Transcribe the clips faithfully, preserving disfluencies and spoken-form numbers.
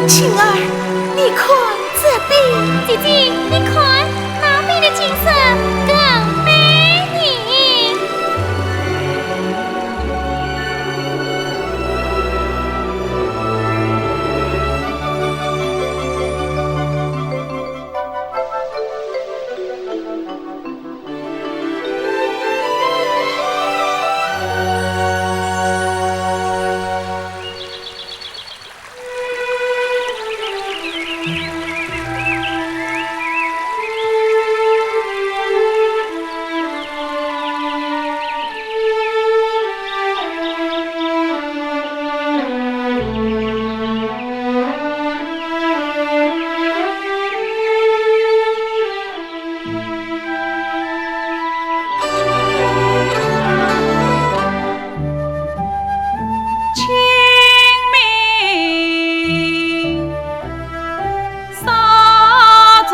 青儿，你看这边。姐姐，你看那边的景色更美丽。 清明扫帚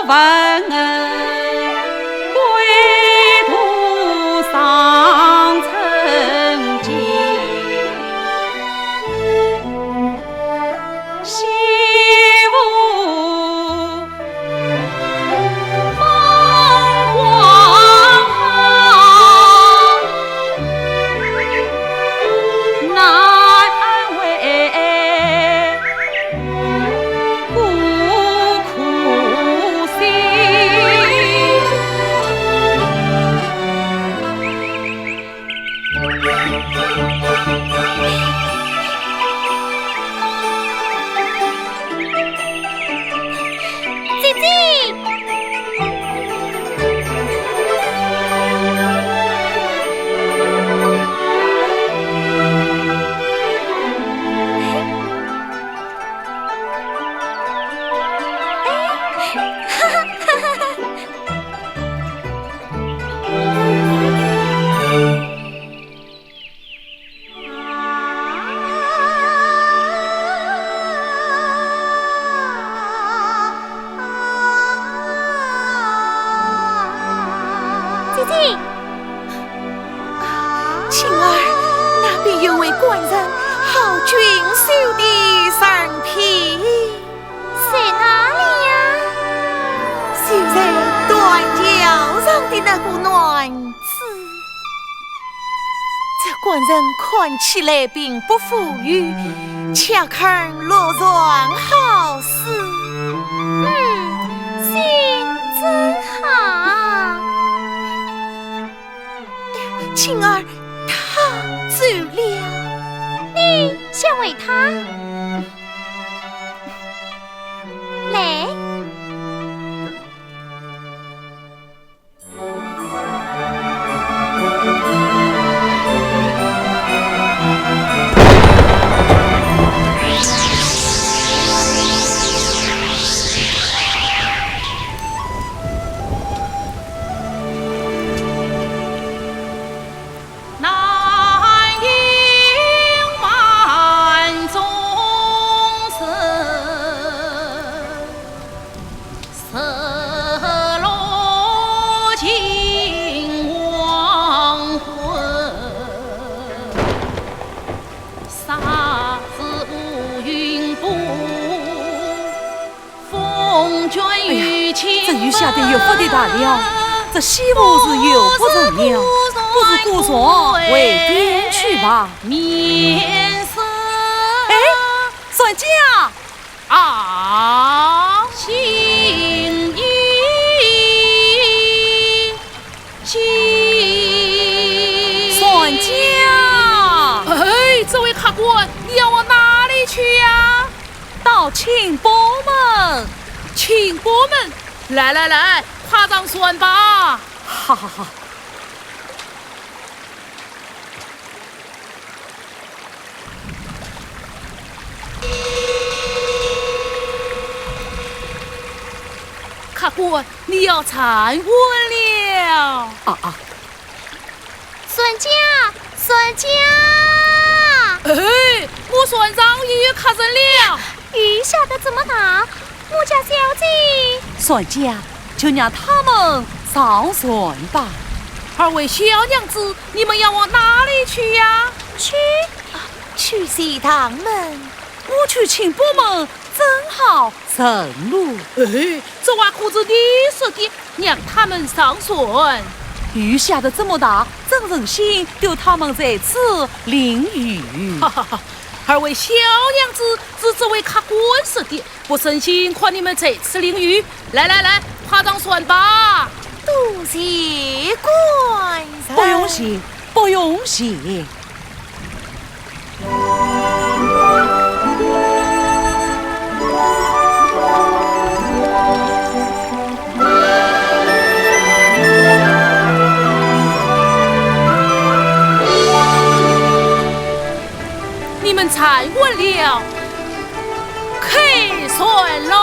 闻，归途上乘凉。西湖 风光好，难为孤苦心。 姐姐！哎，哈哈哈哈！ 姐姐！青儿，那边有位官人，好俊秀的人品。 在哪里呀？就在断桥上的那个男子。这官人看起来并不富裕，恰肯落船好事。嗯，心真好。青儿，他走了。你想为他？ 来。哎呀，这雨下得越发的大了，这西湖是游不成了，不如过桥回汴京去吧。哎，船家！啊！船家！哎，这位客官，你要往哪里去呀？ 到清波门。清波门？来来来，快上船吧。哈哈哈。客官，你要站稳了。啊啊！船家，船家！哎，我船上也有客人了。雨下得这么大，我家小姐……船家，就让他们上船吧。二位小娘子，你们要往哪里去呀？去，去西塘门。我去清波门，正好顺路。哎，这话可是你说的，让他们上船。雨下得这么大，怎忍心丢他们在此淋雨？哈哈哈，二位小娘子，是这位客官说的，不忍心看你们在此淋雨。来来来，快上船吧。多谢官人。不用谢，不用谢。 你们站稳了，开船喽！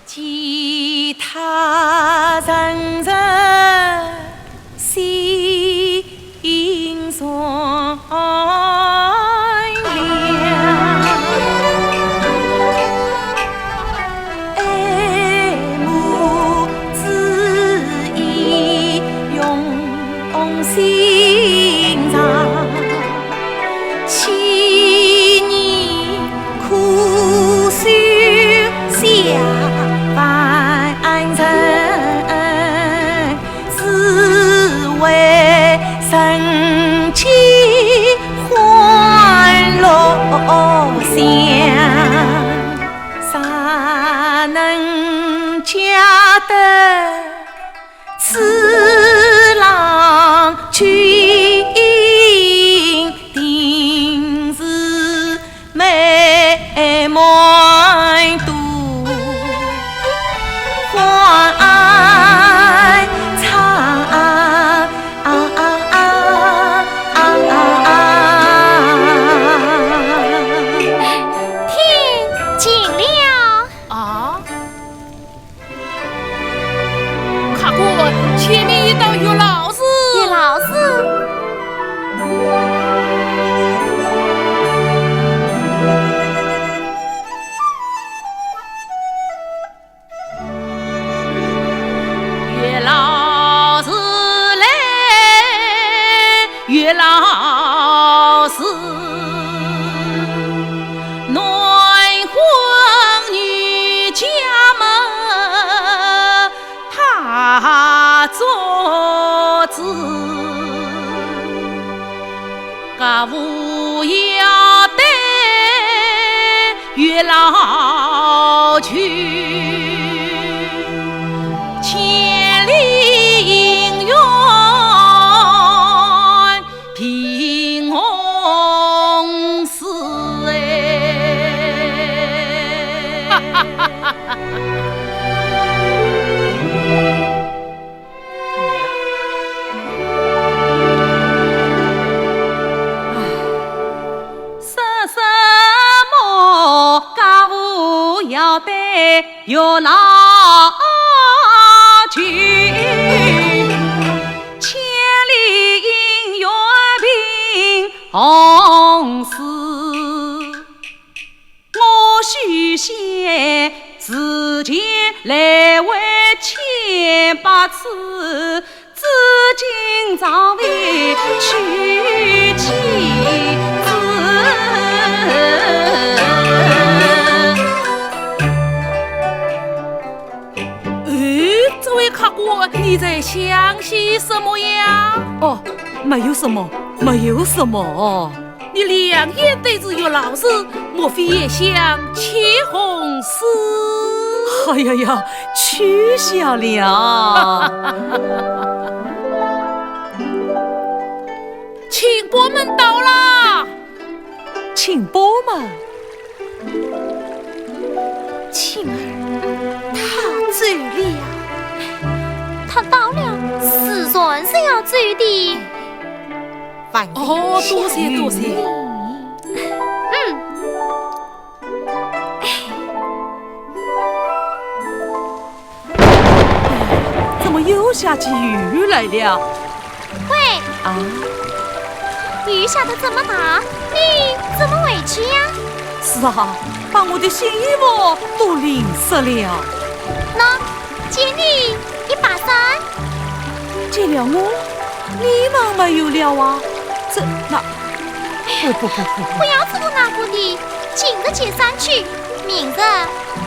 其他人人 心酸了。爱慕之意涌心肠，千年苦守下凡尘。 只为人间欢乐乡，谁能解得痴郎君定是 美满肚欢畅。天晴了。啊？ 客官，前面一道月老寺。月老寺？月老寺嘞，月老寺。 男欢女家么，他做主，家父要对月老求，千里姻缘 平红寺哎。说什么家父要对 月老求，千里姻缘凭红丝。我许仙是前来回千百次，至今尚未去其子。哎，这位客官，你在想些什么呀？哦，没有什么，没有什么。 你两眼对着月老时，莫非也想起红丝？哎呀呀，取笑了。请官们到啦！请官们？青儿，他走了。他到了，自然是要走的。 哦，多谢，多谢。嗯。怎么又下起雨来了？喂，啊？雨下得这么大，你怎么回去呀？是啊，把我的新衣服都淋湿了。喏，借你一把伞。借了我？你们没有了啊？这，那，不，不，不，不，不。不要这个那个的，今日借伞去，明日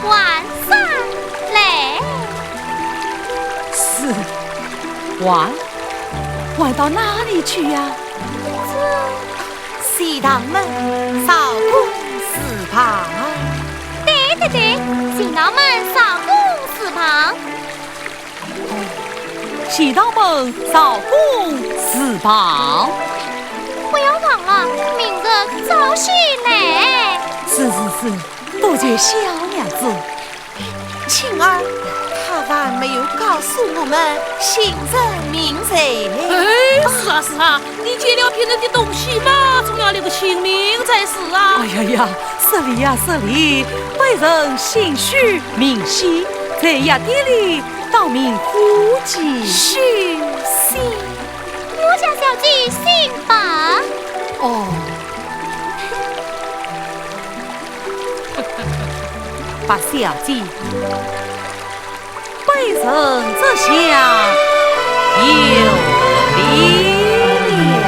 还伞来。是，还？还到哪里去呀？这，西塘门曹公祠旁。对，对，对，西塘门曹公祠旁。 西塘门曹公祠旁。不要忘了，明日早些来。是，是，是，多谢小娘子。青儿，他还没有告诉我们姓甚名谁呢。哎，是啊，是啊，你借了别人的东西嘛，总要留个姓名才是啊。哎呀呀，失礼呀，失礼，卑人姓许名希，在药店里 当名伙计。许仙，我家小姐姓白。哦。白小姐，卑人这厢有礼了。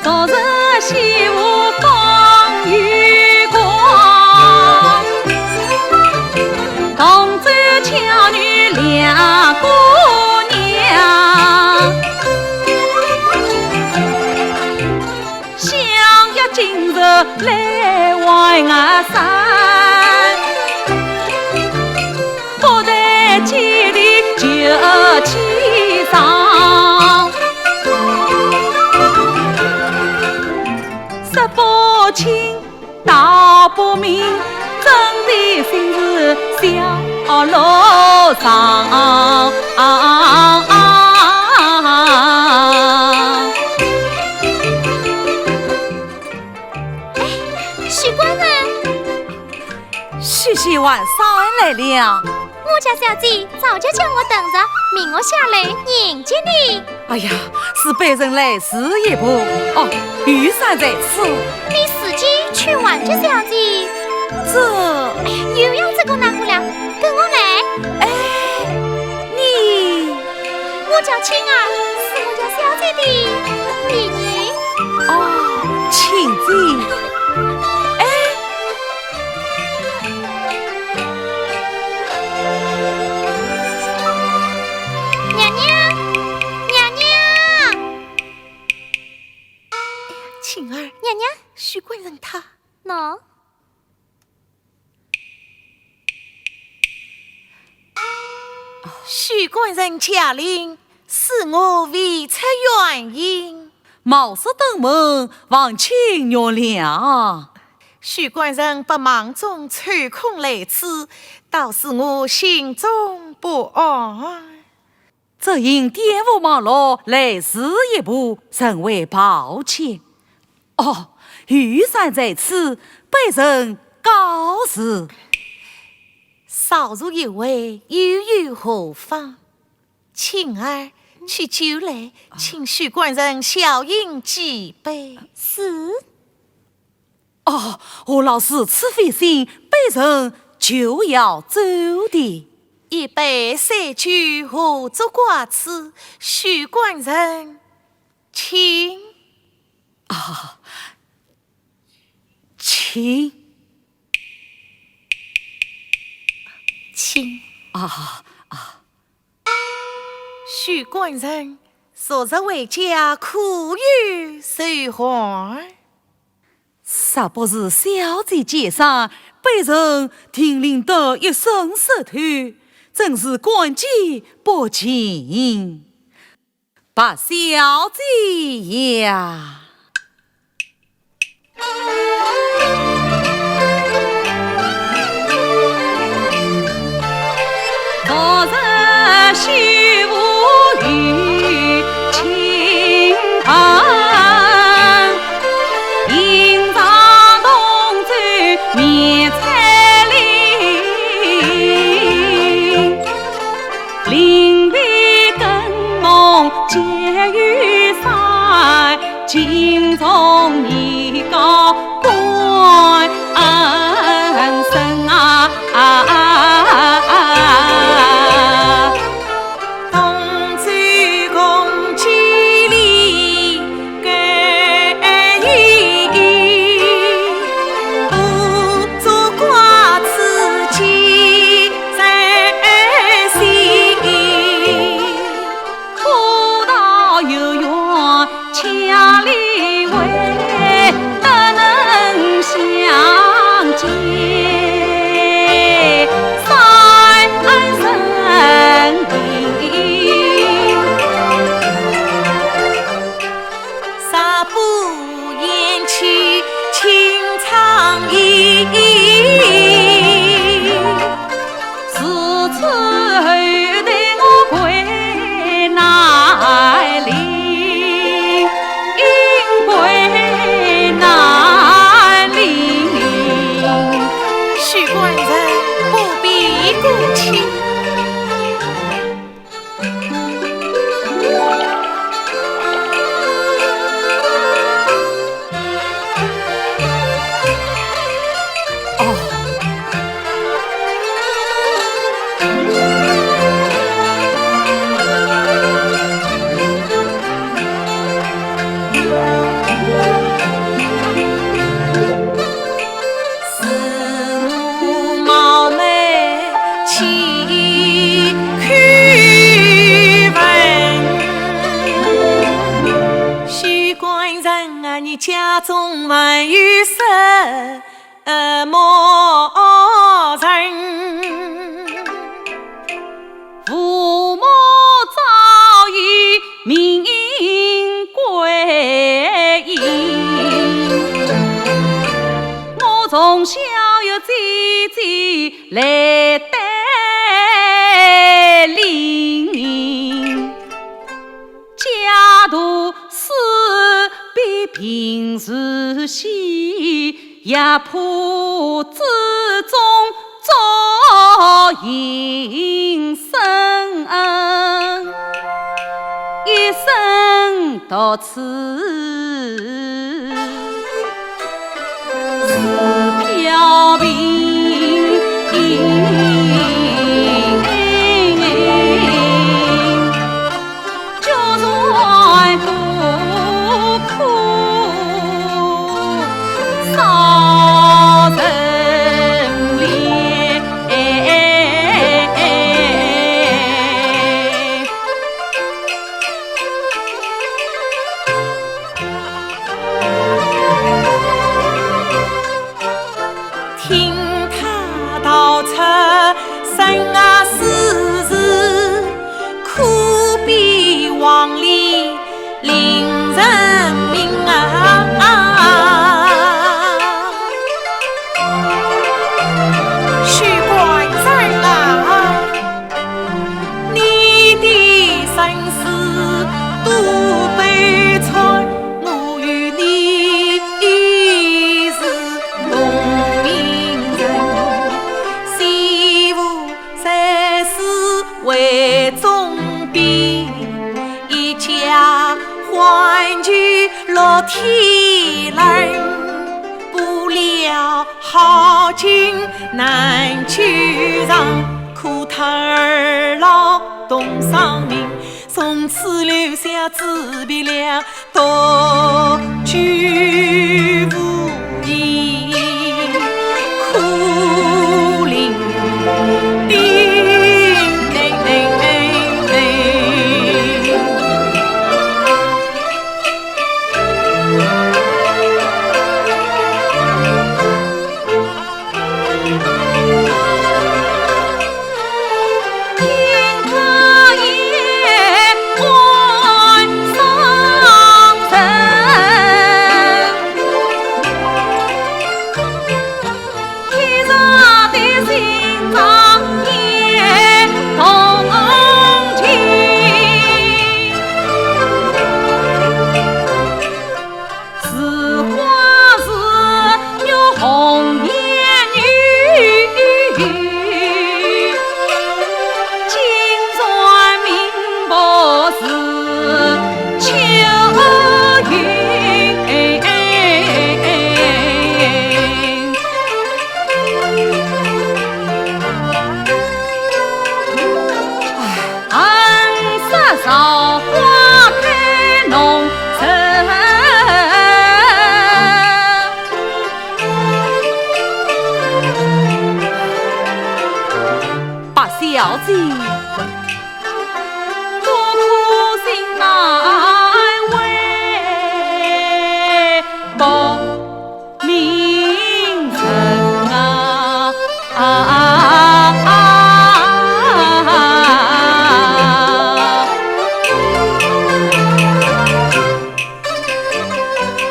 昨日西湖风雨狂，同舟巧女两姑娘。 相约今日来还山，不待千里就起床。说不清道不明，真的心事小路上。 哎，许官人。许仙还山来了。我家小姐早就叫我等着，命我下来迎接你。哎呀，是卑人来迟一步。哦，雨伞在此。你自己去还给小姐。这，哎，你又要这个那个了，跟我来。哎，你……我叫青儿，是我家小姐的女人。哦，青姐。哎，娘娘，娘娘。青儿，娘娘。许官人他……喏。 许官人驾临，恕我未出远迎。冒失登门，望请原谅。许官人不忙中抽空来此，倒使我心中不安。 只因颠簸忙碌，来迟一步，甚为抱歉。哦，御膳在此，卑人告辞。稍坐一会，又有何妨？青儿，取酒来，请许官人小饮几杯。是。 哦，何劳如此费心，卑人就要走的。一杯散酒，何足挂齿，许官人，请。啊，请。请。啊，啊。 许官人，昨日回家可有收还？若不是小姐介赏，卑人定领得一身湿透，真是感激不尽。白小姐呀！ 昨日西湖有倾盆，吟唱同舟眠彩林。 临别更梦皆有伤，今从你高官恩深啊。同舟共济离 许官人不必顾忌。 许官人啊，你家中还有什么人？天冷，布料好进难去上，裤头儿老冻伤命，从此留下纸皮料，独具无依，苦伶仃。白小姐，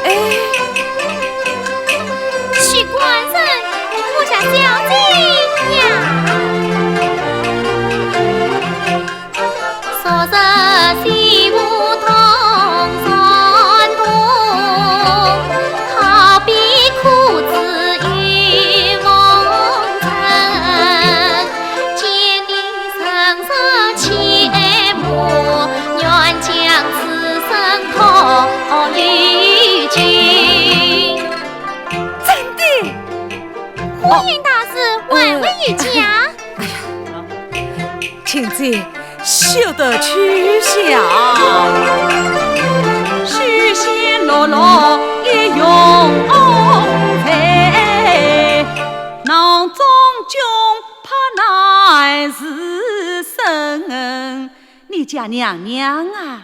哎，许官人，我家小姐呀。真的？花园大事还未有讲。哎呀，请姐休得取笑。你家娘娘啊，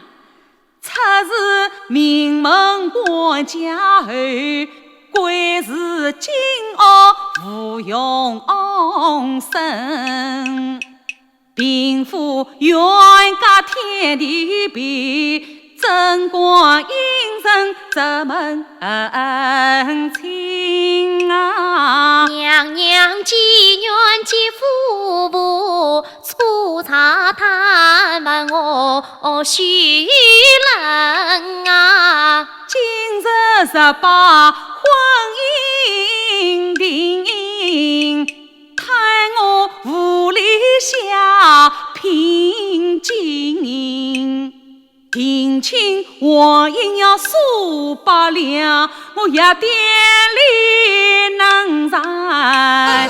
娘娘既愿接夫妇， 定亲，我应要数百两，我一点力能赚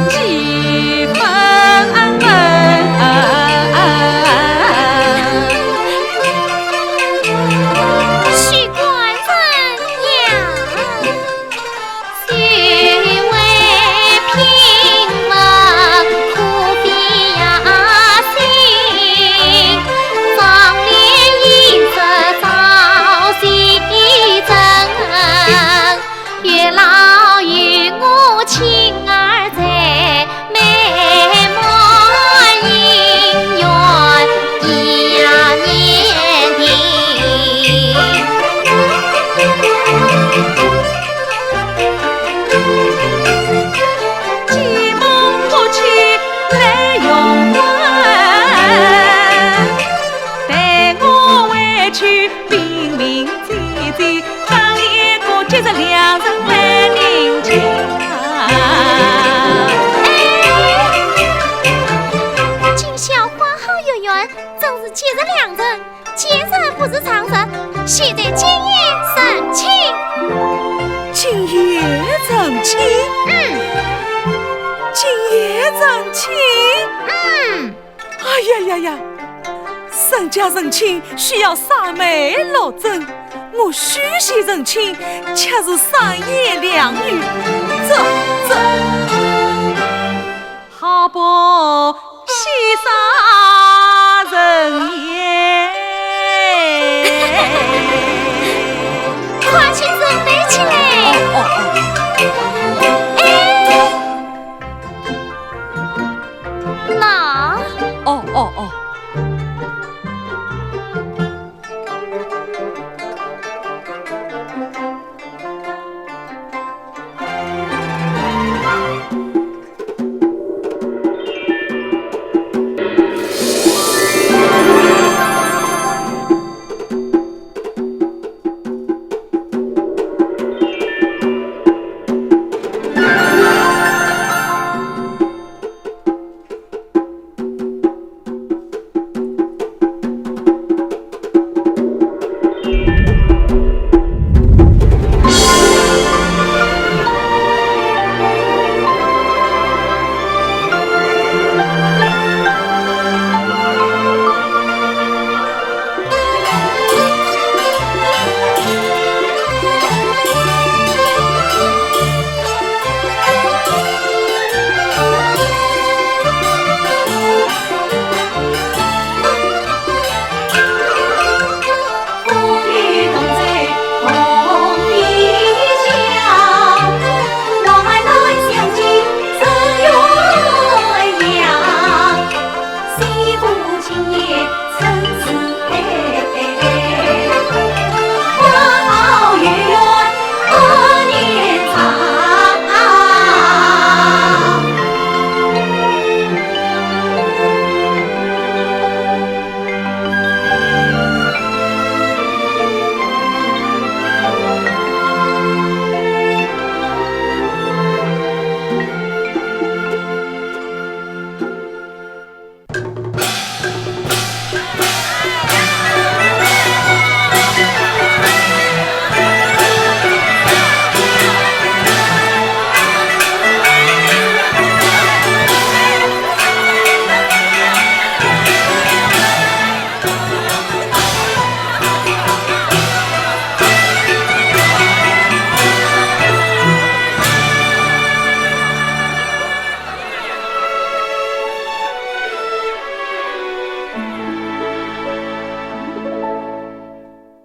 几分？许官人呀。 今宵花好月圆，真是吉日良辰，吉日不如常日，现在吉言三今夜成亲？嗯。哎呀呀呀，人家成亲需要赏媒落枕，我许仙成亲却是赏言两语。这，这，好不喜煞人也。快去准备起来。哦，哦，哦。哎。 那……哦，哦，哦。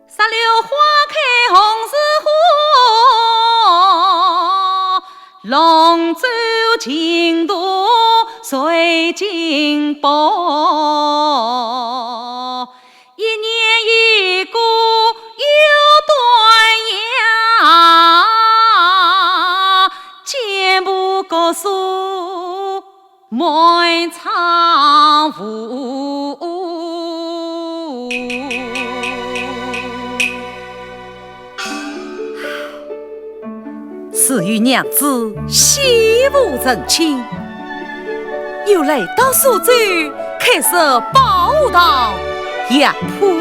石榴花开红似火，龙舟竞渡水晶波。一年一过又端阳，剪布各树 满窗无。自与娘子惜父成亲，又来到苏州，开设宝堂药铺，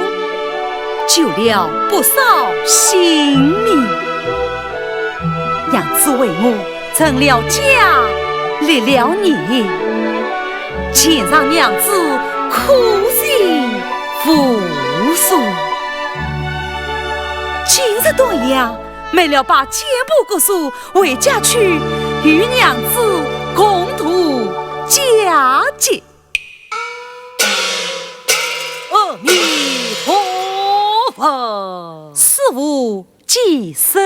救了不少性命。娘子为我 成了家，立了业，全仗娘子苦心扶持。今日端阳，没了把剪布各树回家去，与娘子共度佳节。阿弥陀佛。师父吉寿。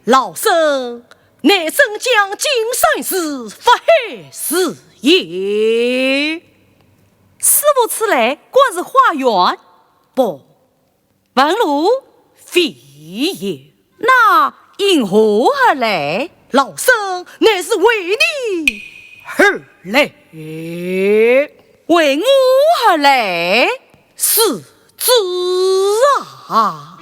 老身 乃镇江金山寺法海寺爷。师父此来，官是化缘？不。问路？非也。那因何而来？老身乃是为你而来。为我而来？ 是子啊。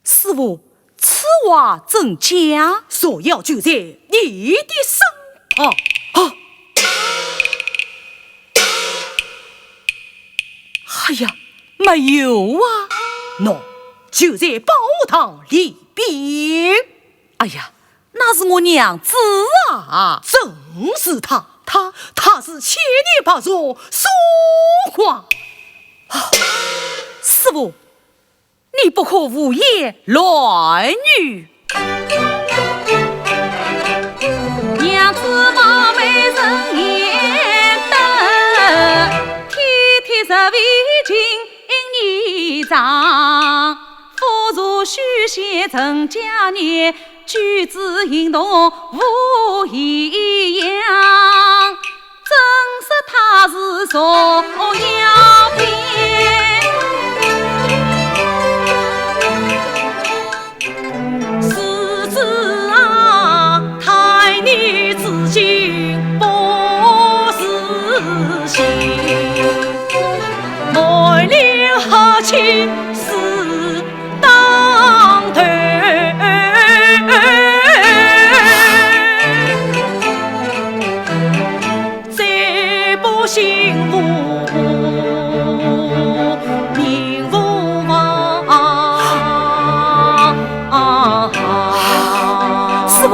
师父，此话怎讲？若要救人，你的身旁。啊！哎呀，没有啊。喏，就在宝堂里边。哎呀，那是我娘子啊。正是她，她，她是千年白蛇苏花。啊，师父，你不可胡言乱语。娘子貌美人贤德，体贴入微情意长， 肤如许仙成娇年，举止行动无异样，怎说她是蛇妖片？是子啊，待你至今不死心，满脸黑气 是当头。再不醒悟明悟方。师父，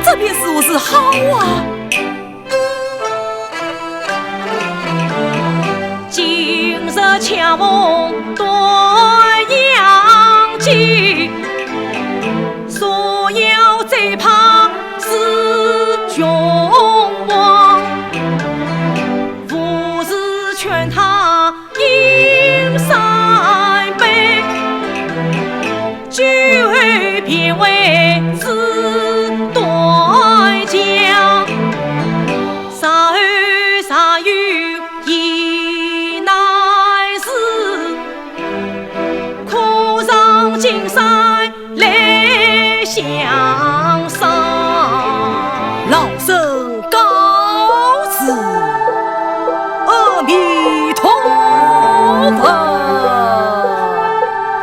这便如何是好啊？ 今日恰逢端阳节，蛇妖最怕是穷王，不如劝她饮三杯， 酒后便会知端详，日后若有疑难事，可上金山来相商。老身告辞。 阿弥陀佛。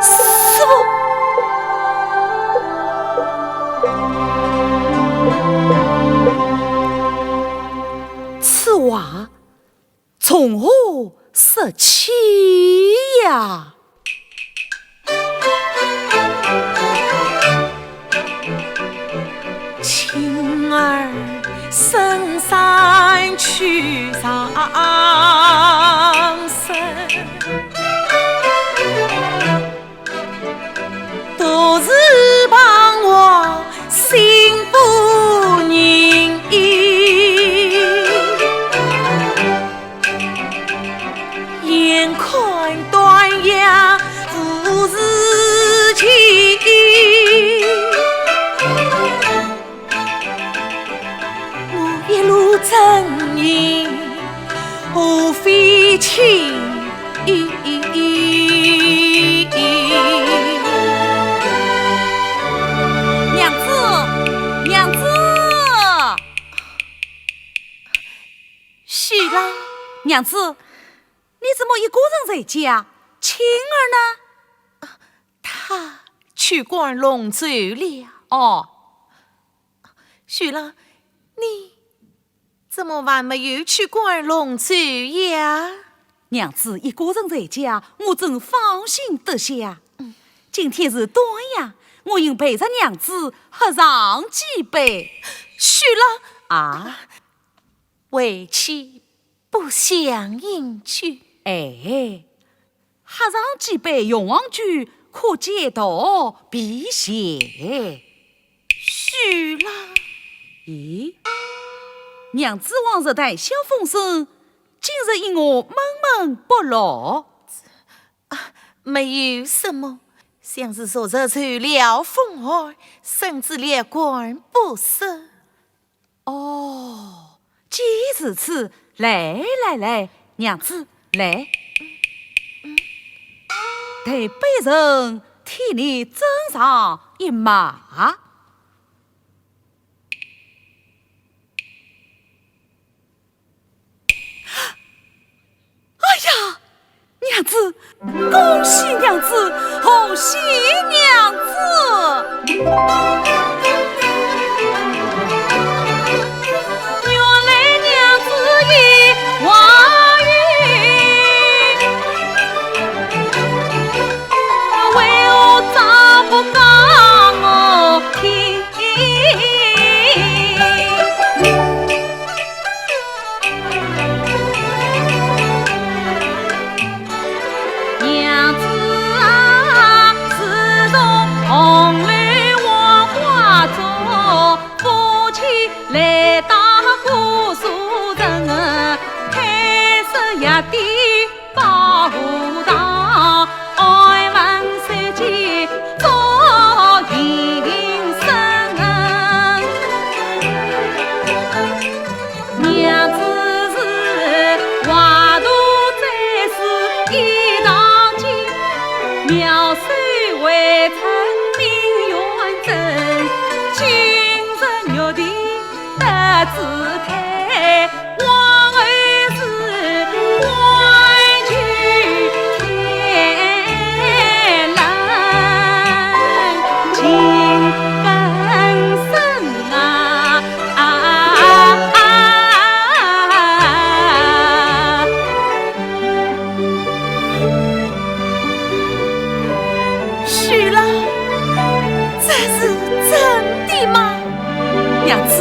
师父，此话从何说起呀？ 青儿深山去上生，独自彷徨心不宁。 眼看端阳无事期，我一路征营何费气？娘子，娘子。 许郎。娘子，你怎么一个人在家？青儿呢？她去观龙舟了。哦。许郎，你怎么还没有去观龙舟呀？娘子一个人在家，我怎放心得下？嗯。今天是端阳，我应陪着娘子喝上几杯。许郎。啊？ 为妻不想饮酒。哎，喝上几杯雄黄酒，可解毒辟邪。许郎。咦，娘子往日谈笑风生，今日与我闷闷不乐。啊，没有什么，想是昨日受了风寒，身子略感不适。 哦，既如此，来来来，娘子，来。待卑人替你斟上一马。子，恭喜娘子，贺喜娘子！原来娘子有怀孕，为何早不讲我听？ 娘子啊，自从红楼黄花烛，夫妻来到姑苏城，开设药店包大，爱问小姐祝平生。 娘子是画图最是一道金，描水未曾明远真，今日玉帝得紫胎，往后是官居天郎，金更生啊。 啊，许郎，这是真的吗？娘子，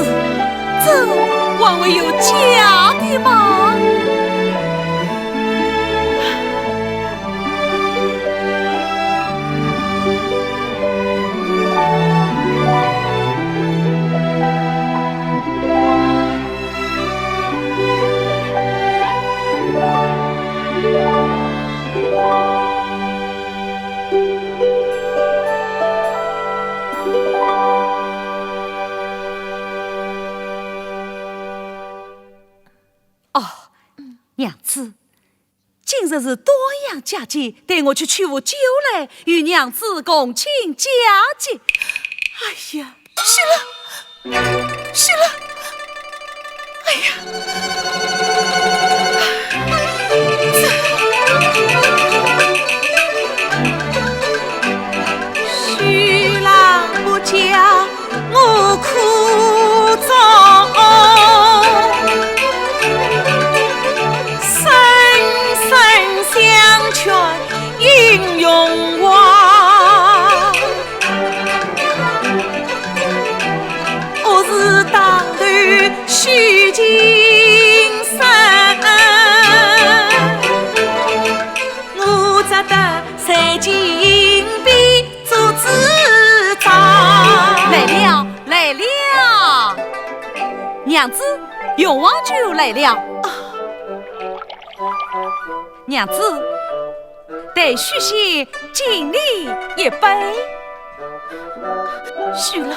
这还会有假的吗？ 哦，娘子，今日是端阳佳节，待我去取壶酒来，与娘子共庆佳节。哎呀，是了，是了，哎呀，这，许郎不嫁， 我苦衷，深深相劝英雄话。我是当头许情深，我只得在金边 做主张。来了，来了。娘子，雄黄酒来了。啊。娘子，待许仙敬你一杯。许郎，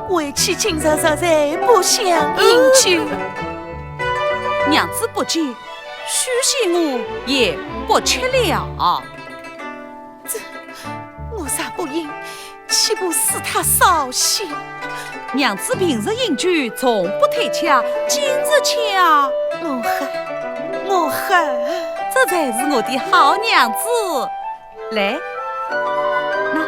为妻今日实在不想饮酒。嗯。娘子不敬，许仙我也不吃了。 这，我若不饮，岂不使他扫兴？娘子平日饮酒从不推却，今日却……我喝，我喝。这才是我的好娘子。来，那……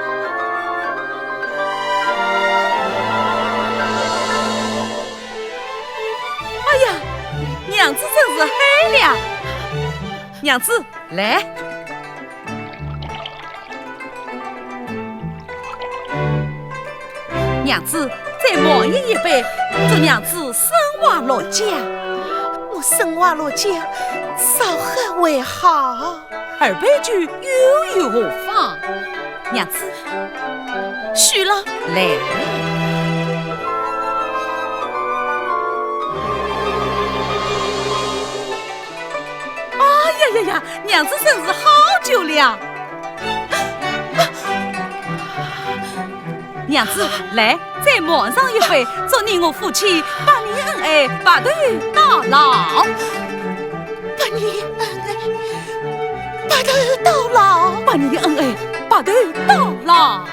哎呀，娘子真是害了。娘子，来。 娘子，再忙饮一杯，祝娘子生活乐家。我生活乐家，早喝为好。二杯酒又有何妨？娘子，许郎。来。哎呀呀呀，娘子真是好酒了。 娘子，来，再忙上一回，祝你我夫妻百年恩爱，白头到老。百年恩爱，白头到老。百年恩爱，白头到老。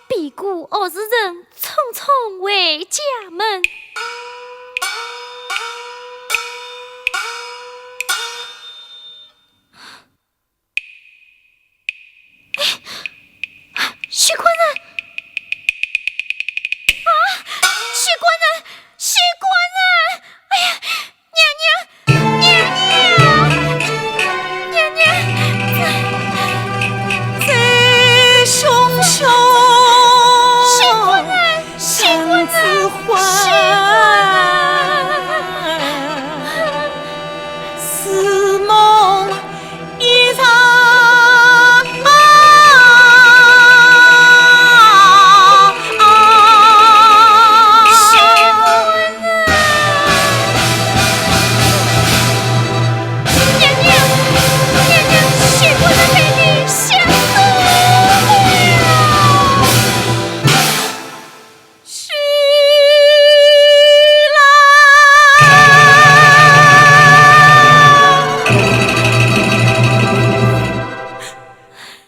比古二十人匆匆回家门。 许官人！啊，许官人，许官人！哎呀，娘娘，娘娘，娘娘，这……这……许官人，许官人，许官人！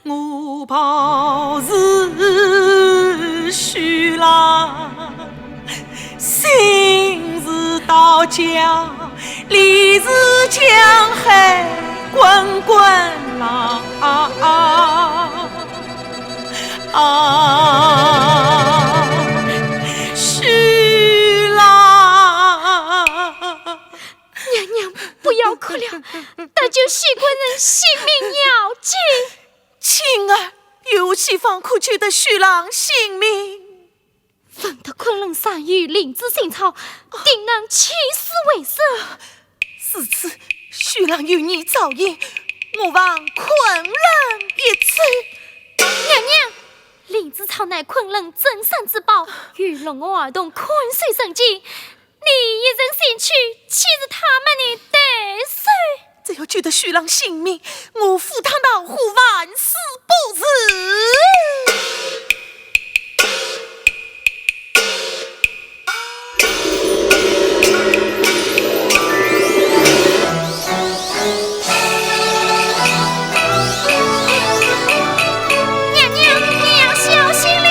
我报是许郎，姓是道家，历是江海滚滚浪。啊，许郎。 娘娘，不要哭了，搭救许官人性命要紧。今儿有何方可救得许郎性命？闻得昆仑山有灵芝仙草，定能起死回生。如此，许郎有你照应，我望昆仑一走。娘娘，灵芝草乃昆仑镇山之宝，与龙儿儿童看守生计， 你一人前去，岂是他们的对手？只要救得许郎性命，我赴汤蹈火万死不辞。 娘娘，你要小心了。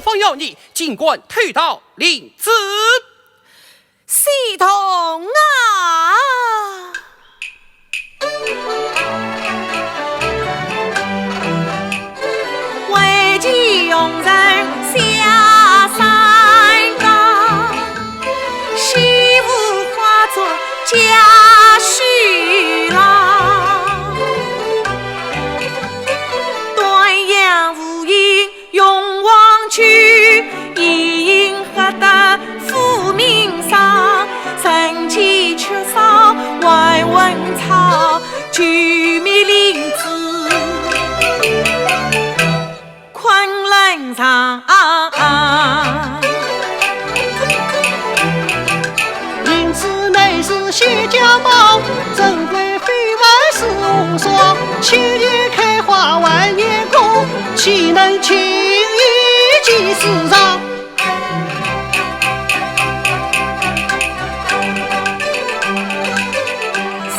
不要你竟敢偷盗灵芝。 西童啊！为求红尘下三江，西湖化作家书郎，断阳无影 永忘却，一饮喝得浮名上，人间缺少还问草，救命灵芝昆仑上。 灵芝乃是小家宝，珍贵非凡是无双。千年开花万年果，岂能轻易寄市场？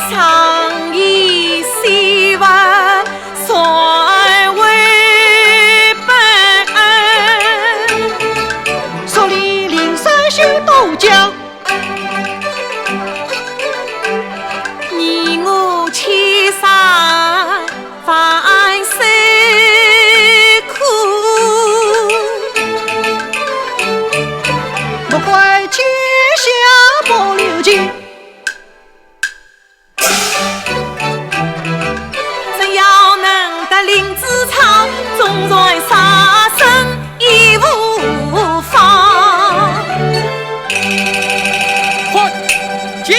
常以细问 传为本。说你灵山修道场，你我千山万水苦，莫怪天下不留情。 只要能得灵芝草，纵然杀身亦无妨。快进！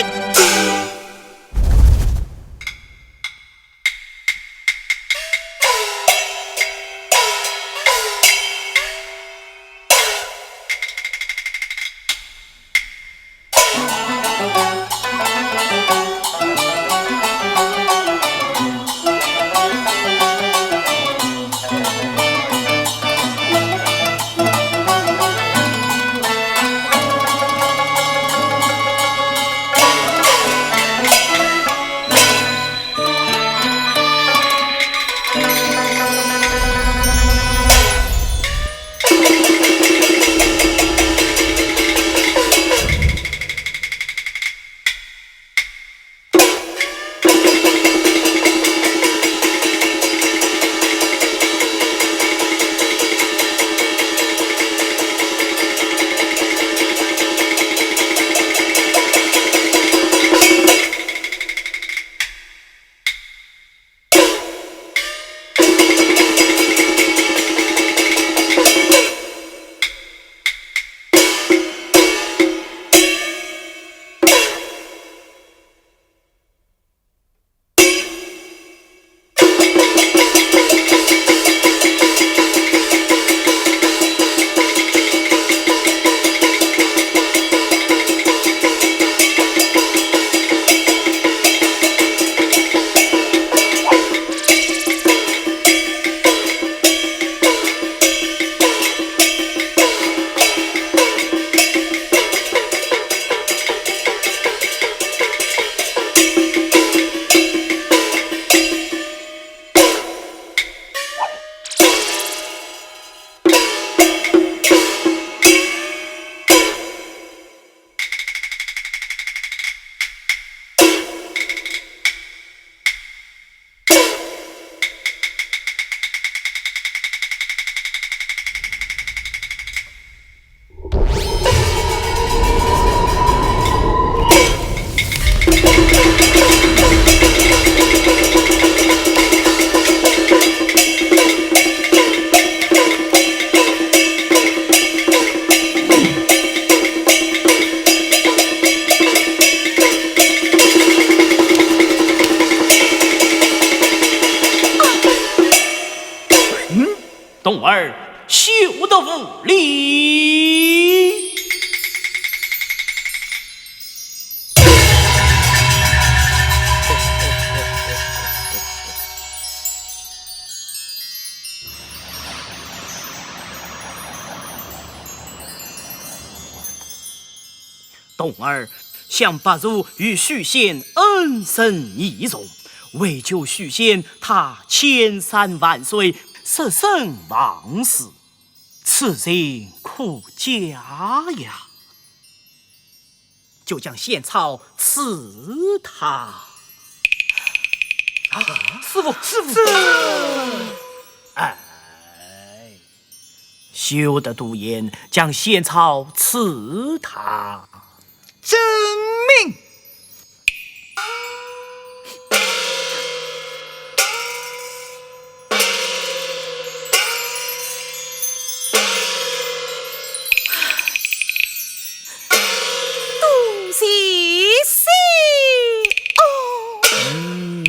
嗯，童儿休得无礼。 童儿想白素与许仙恩深义重，为求许仙他千山万水，舍生忘事。此之情可嘉呀。就将仙草赐他。啊，师傅，师傅。哎，休得多言，将仙草赐他。遵命。 多谢师哦。嗯。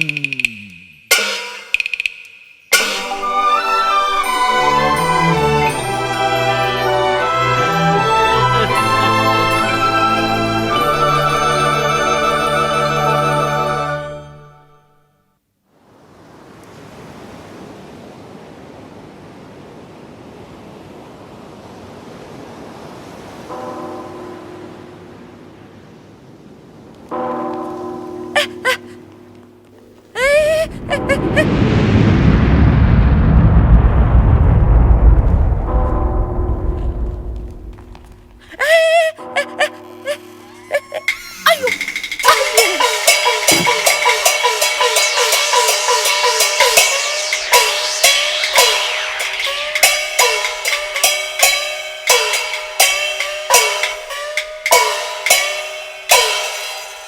哎呦，哎呦！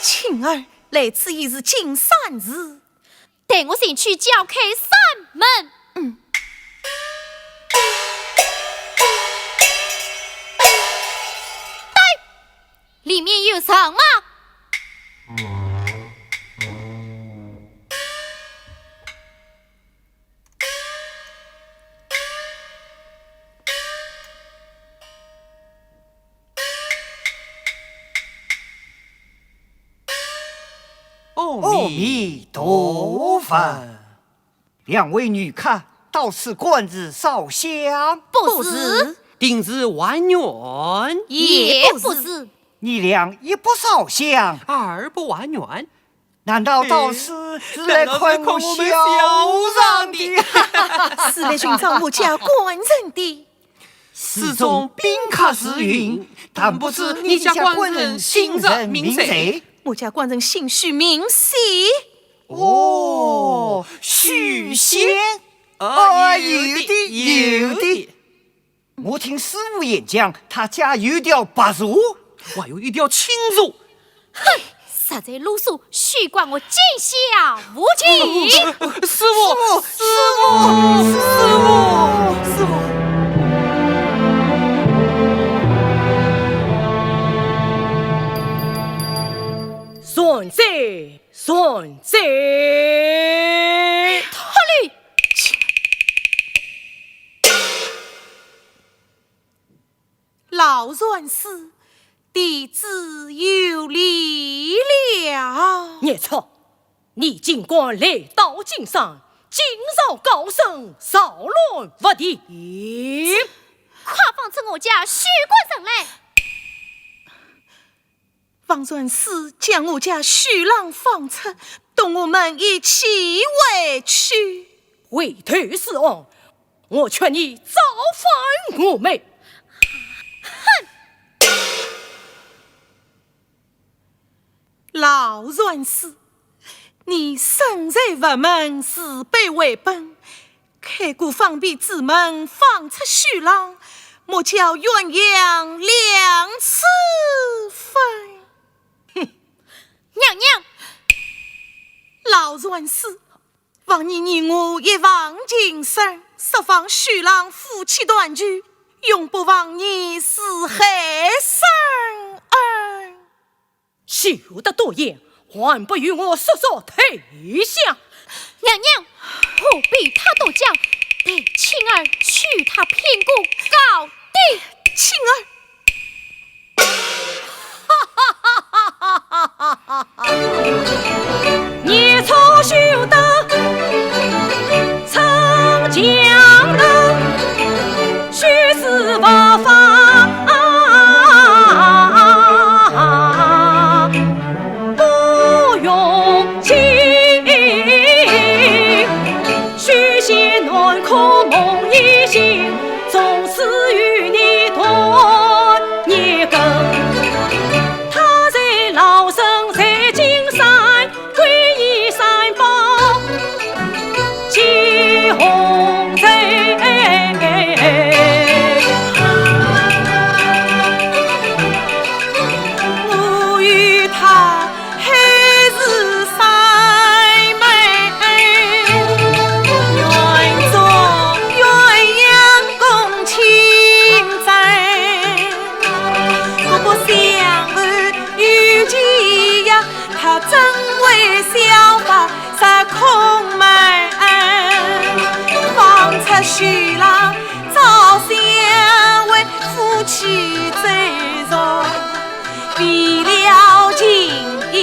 青儿，来此已是近三日，待我前去叫开山门。嗯。待 里面有人吗？阿弥陀佛。 两位女客到此观寺烧香？不是。不是。顶寺还愿？也不是。也不是。你俩一不烧香，二不还愿，难道到此是来看我们笑场的？哎，难道是来看我们笑场的？是来寻找我家官人的。寺中宾客如云，但不知你家官人姓甚名谁？我家官人姓许名谢。 哦，许仙。啊，哦，有的，有的，有的。有的。我听师父言讲，他家有条白蛇。还有一条青蛇。哼，实在啰嗦，休怪我见笑无情。师父，师父，师父，师父。善哉，善哉。 脱离！老善师，弟子有礼了。孽畜，你竟敢来到金山，惊扰高僧，扰乱佛庭。快放出我家许官人来！ 王善师将我家许郎放出，同我们一起回去。回头是岸，我劝你造反我们。哼！老善师，你身在佛门，慈悲为本， 开个方便之门，放出许郎，莫叫鸳鸯两次分。哼，娘娘！老善师，往年你我一往情深，设防许郎夫妻团聚，永不忘你是海生恩。 休得多言，还不与我速速退下！娘娘，何必他多讲？待青儿去他品过，告辞。青儿，孽畜休得逞强的， 须知佛法不容情，许仙难可梦一醒，从此与去了，早先为夫妻再重，为了情义。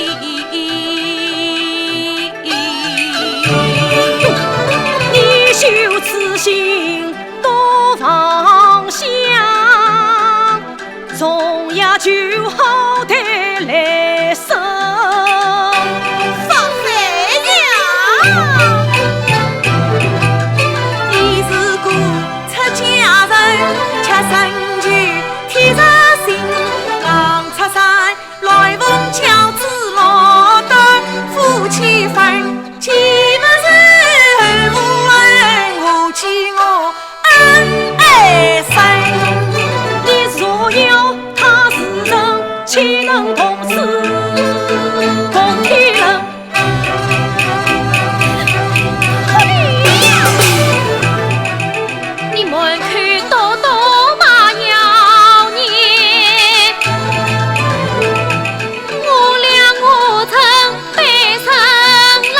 你修此心多芳香，重要就好待来生。放飞呀！你是个出家人，吃生就铁石心，刚出山，来逢教子，莫得夫妻分，既不是恩，何其我恩爱深。你若要他是人，岂能同死共天人？ 你满口多多把妖言，我俩我曾被人冷。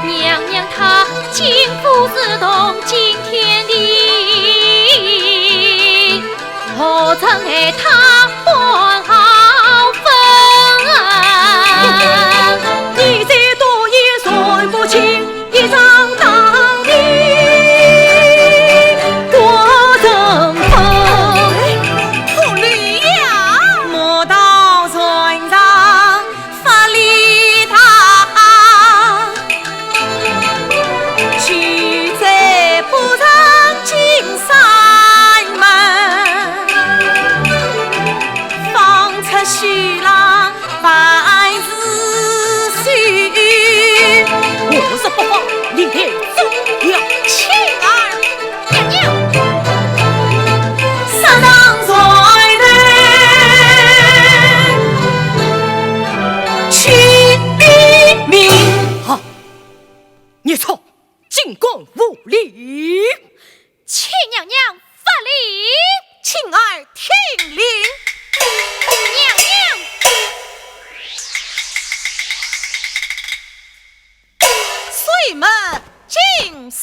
娘娘她竟不是同情天地， 何曾爱他半毫分？你再多言算不清，一场打的过程分。不理呀！莫道船上 法理大，拒绝不让进山门，放出虚浪万事休。我若不放，你待怎样？青儿， 娘娘。杀上罪人，取毙命。好，孽畜，竟敢无礼！请娘娘发令。青儿听令。娘娘。 水门进山。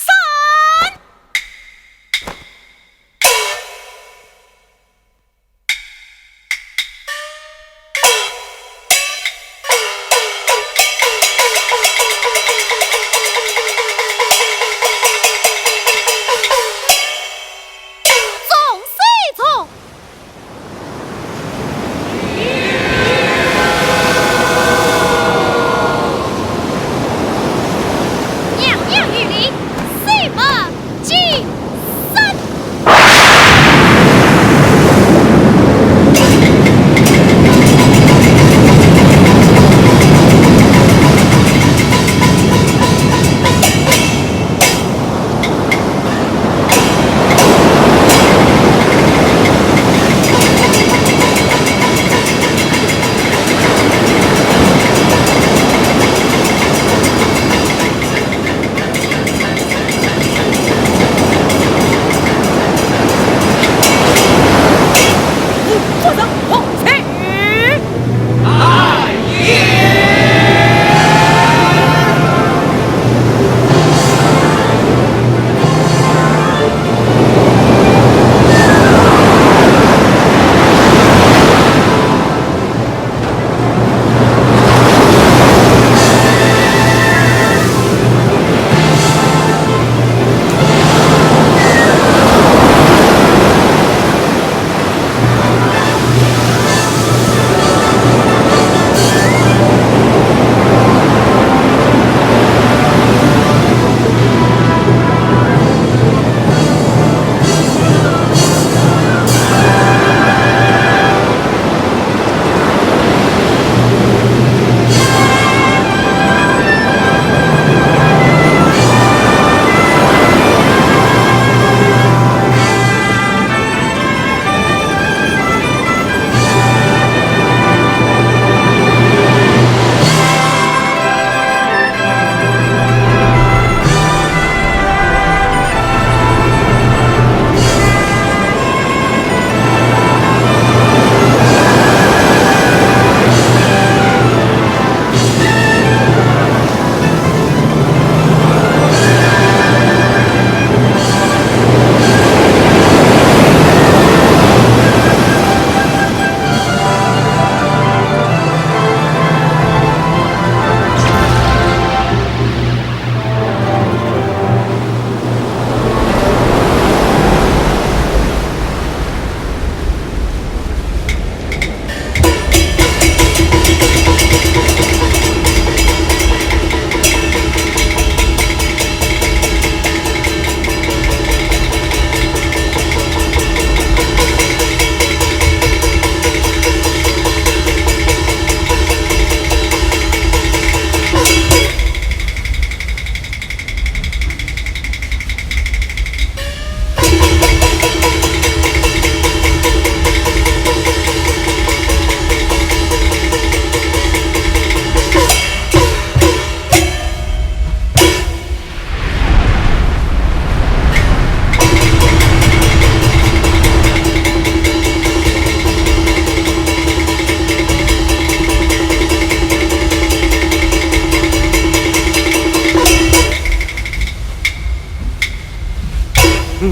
嘿，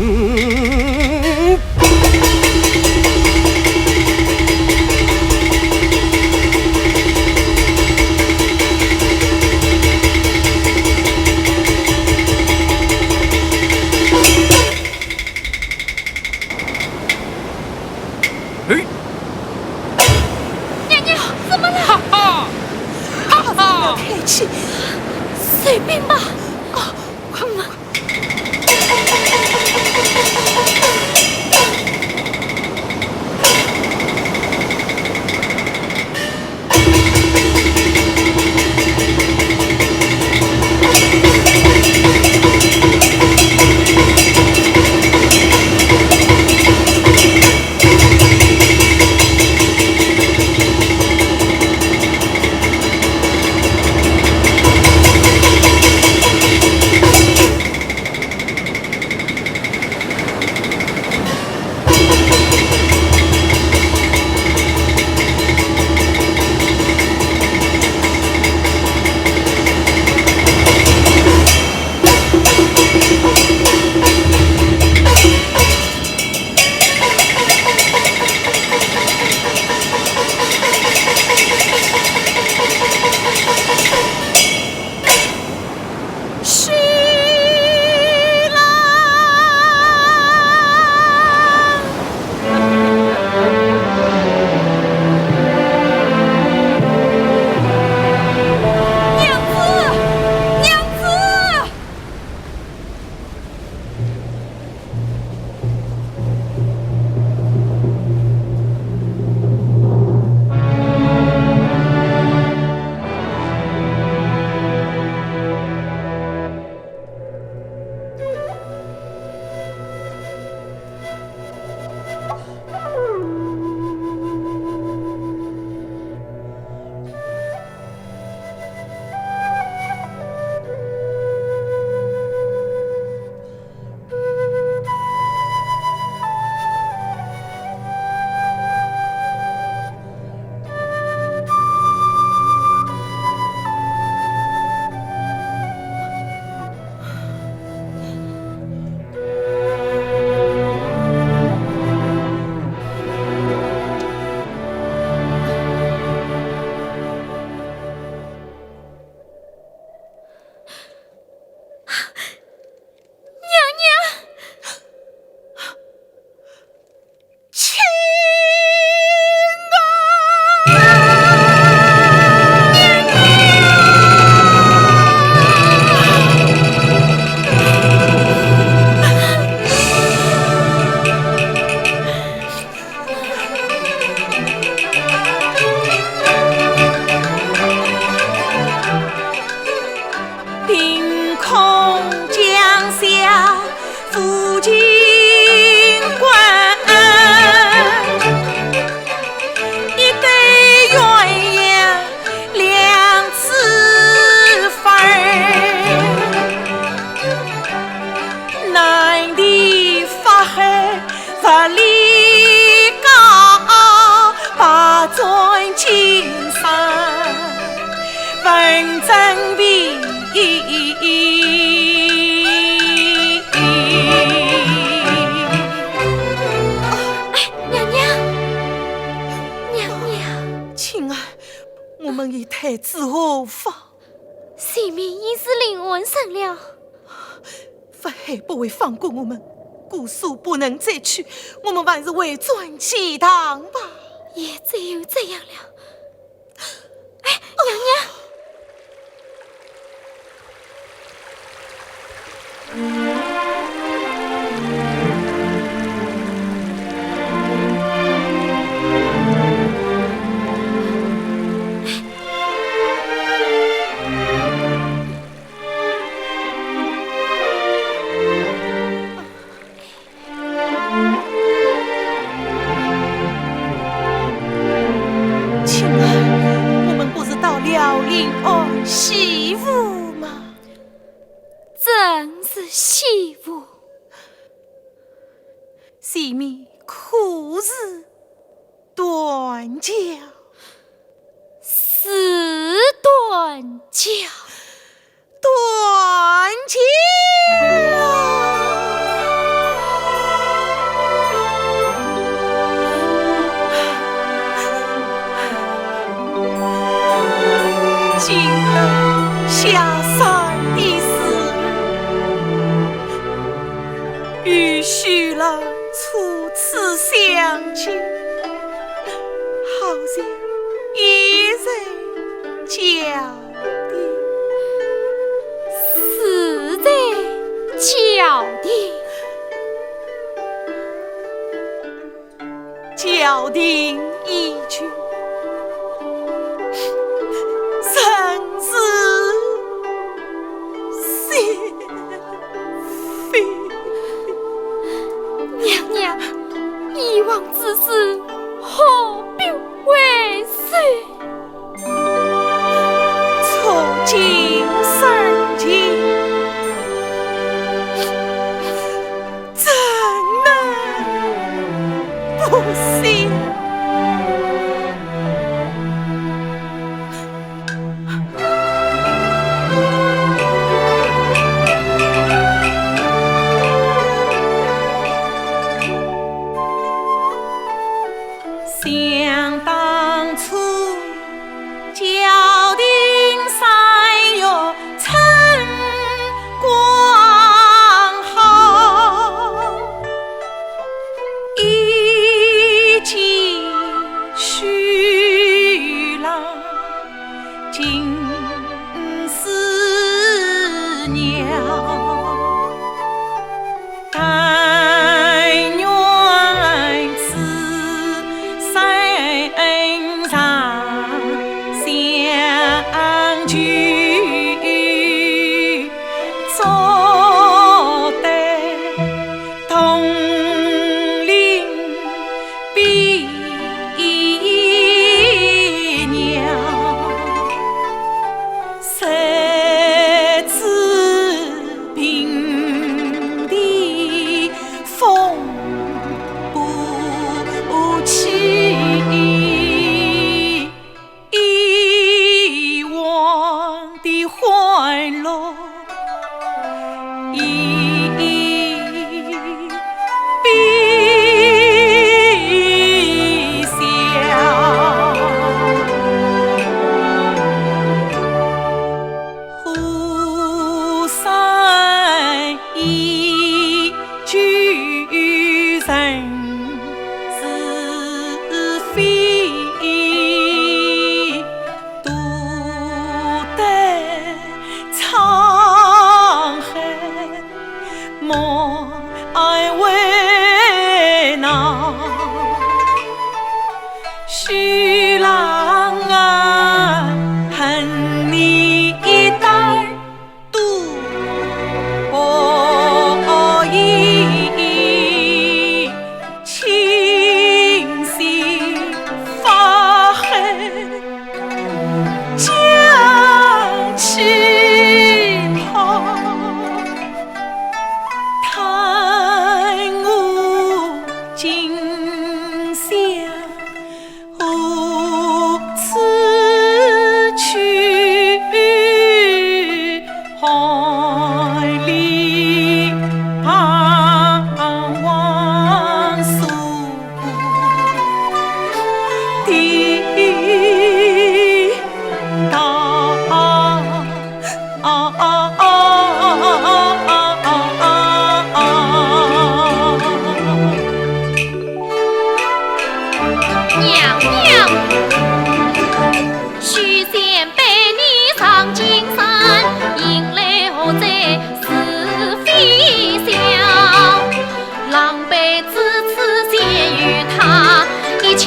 娘娘，怎么了？哈哈，哈哈。不要客气，随便吧。哦，快嘛。 娘娘，亲啊！娘娘！ 凭空降下负荆关，一对鸳鸯两枝花儿，难题法海 万里高，百转千山，文征明。哎，娘娘，娘娘。青儿，我们与太子何妨？ 性命已是临危神了。法海不会放过我们，姑苏不能再去，我们还是回转钱塘吧。也只有这样了。哎，娘娘。 青儿，我们不是到辽宁安西吴吗？正是西吴。 前面可是断桥？是断桥。断桥！许郎初次相见，好像一人教的。是在教的。 教定一句，人是心非。娘娘，以往之事，何必回首？ 初见生情，怎能不想？想当初， 教定三月春光好，一见许郎尽似鸟。 但愿此生常相聚，做对同林比鸟。 谁知平地风不起，以往的欢乐 已比笑。湖山依旧人是非， 独对沧海莫为难。许郎啊，恨你一代 多疑，青心发黑，将气抛，叹我今宵 何处去？海里彷徨，数不的道。 娘娘，许仙陪你上金山，引来何罪是非笑？狼狈至此谁与他？一腔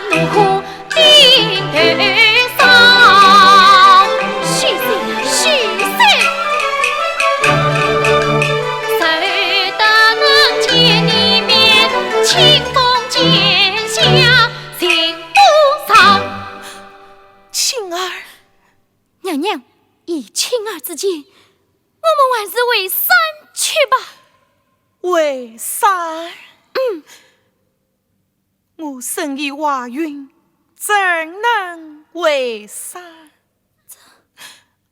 怒火 心头烧。许仙，许仙，谁得能见你面？清风剑下情不饶。青儿。娘娘，依青儿之见，我们还是回山去吧。回山？嗯。 我身已怀孕，怎能回山？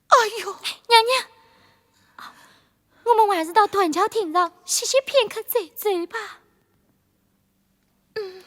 哎呦，娘娘，我们还是到断桥亭上歇息片刻再走吧。嗯。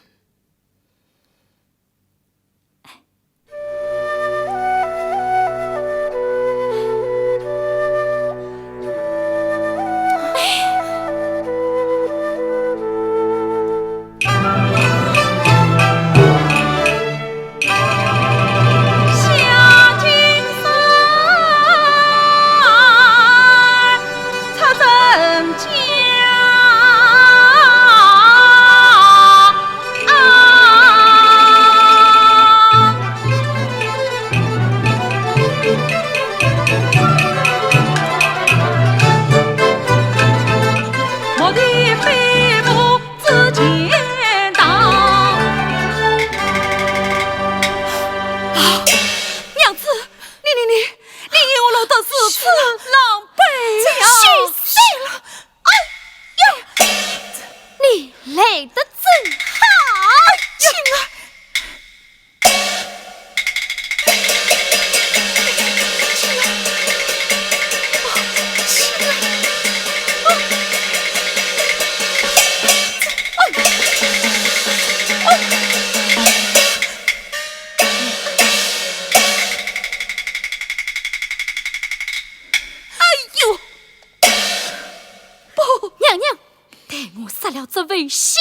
来得正好。哎呀！哎呦！不，娘娘，待我杀了这位姓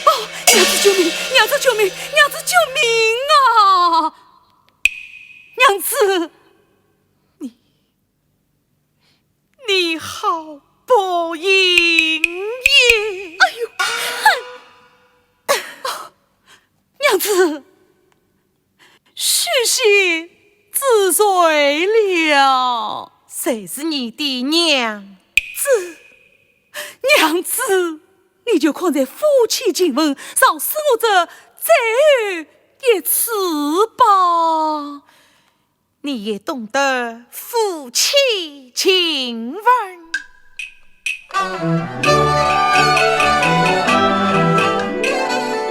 哦，娘子救命！娘子救命！娘子救命！娘子救命啊！娘子，你，你好不应也！哎呦，哼！娘子， 许仙知罪了。谁是你的娘子？娘子，你就看在夫妻情分上，恕我这最后一次吧。你也懂得夫妻情分？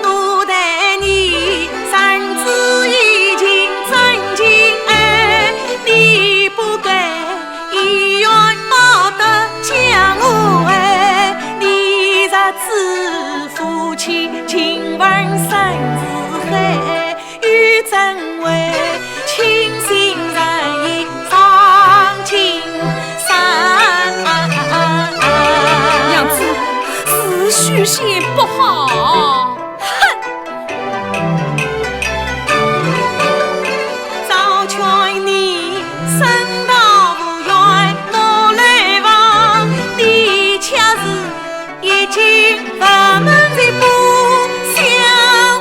我待你身子已经真情爱，你不该以怨报德将我害。你若知夫妻情分深似海， 又怎会倾心人意上青山？娘子，是许仙不好。哼！早劝你身到无缘莫来往，你却是 一径不问也不相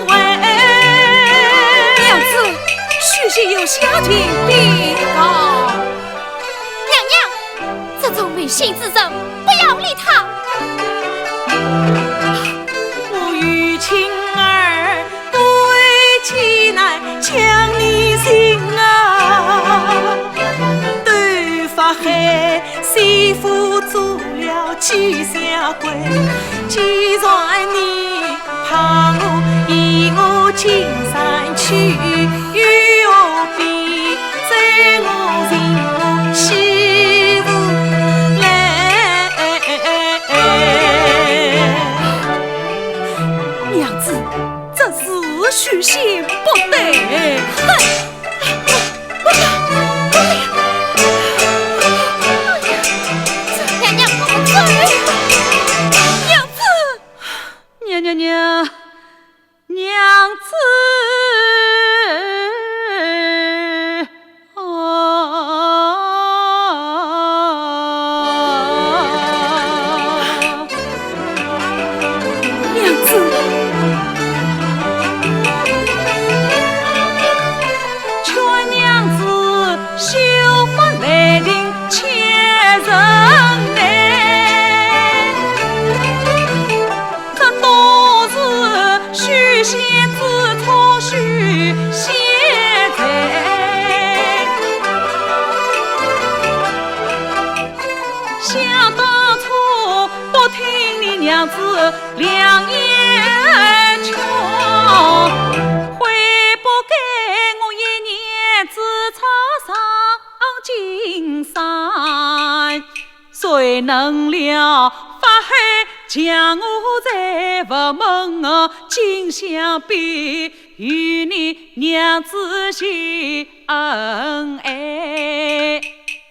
问。娘子，许仙有下情禀告。娘娘，这种违心之人，不要理他。我有情儿 不为妻难将你寻啊，都法海师父做了几下跪，既然你怕我，与我进山去，又何必在我寻我媳妇来？娘子， 这是许仙不对。哼！娘娘，我们走。娘子！娘娘娘，娘子！ 啊，娘子，劝娘子休发雷霆千人难。 这都是许仙之错，许仙罪。想当初不听你娘子良言劝，悔不该我一念之差上青山。 谁能料法海将我在佛门啊，今想必与你娘子是恩爱。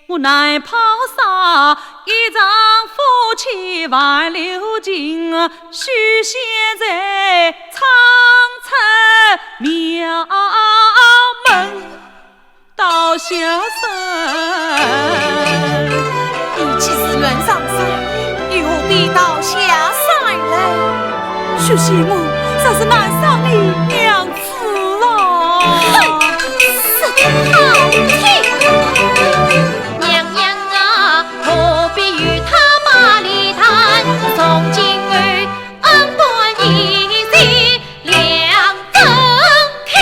我难抛下一场夫妻挽留情啊，许仙在苍城庙门 倒下山。你既是愿上山，又何必倒下山来？许仙，我实是难舍你娘子啊！哼，说得好听。娘娘啊，何必与他把理谈？从今后恩断义绝两分开。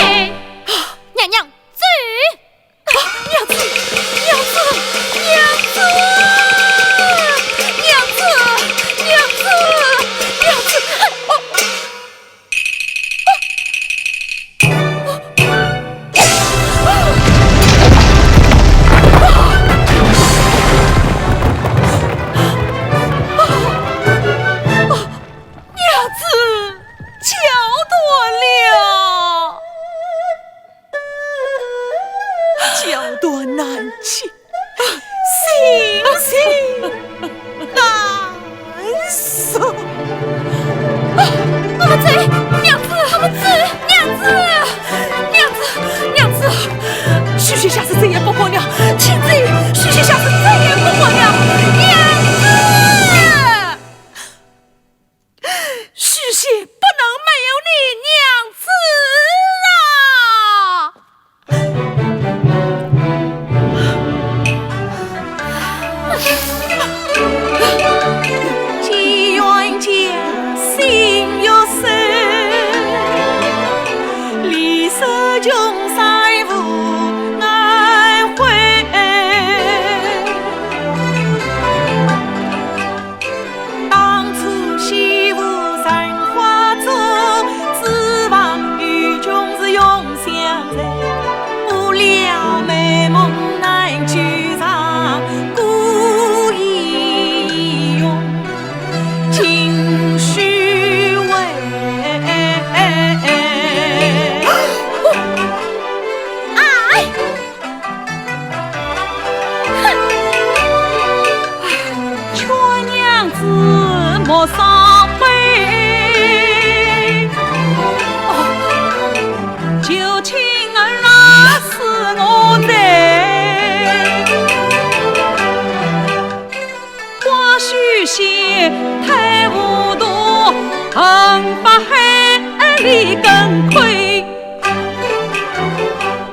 一根亏。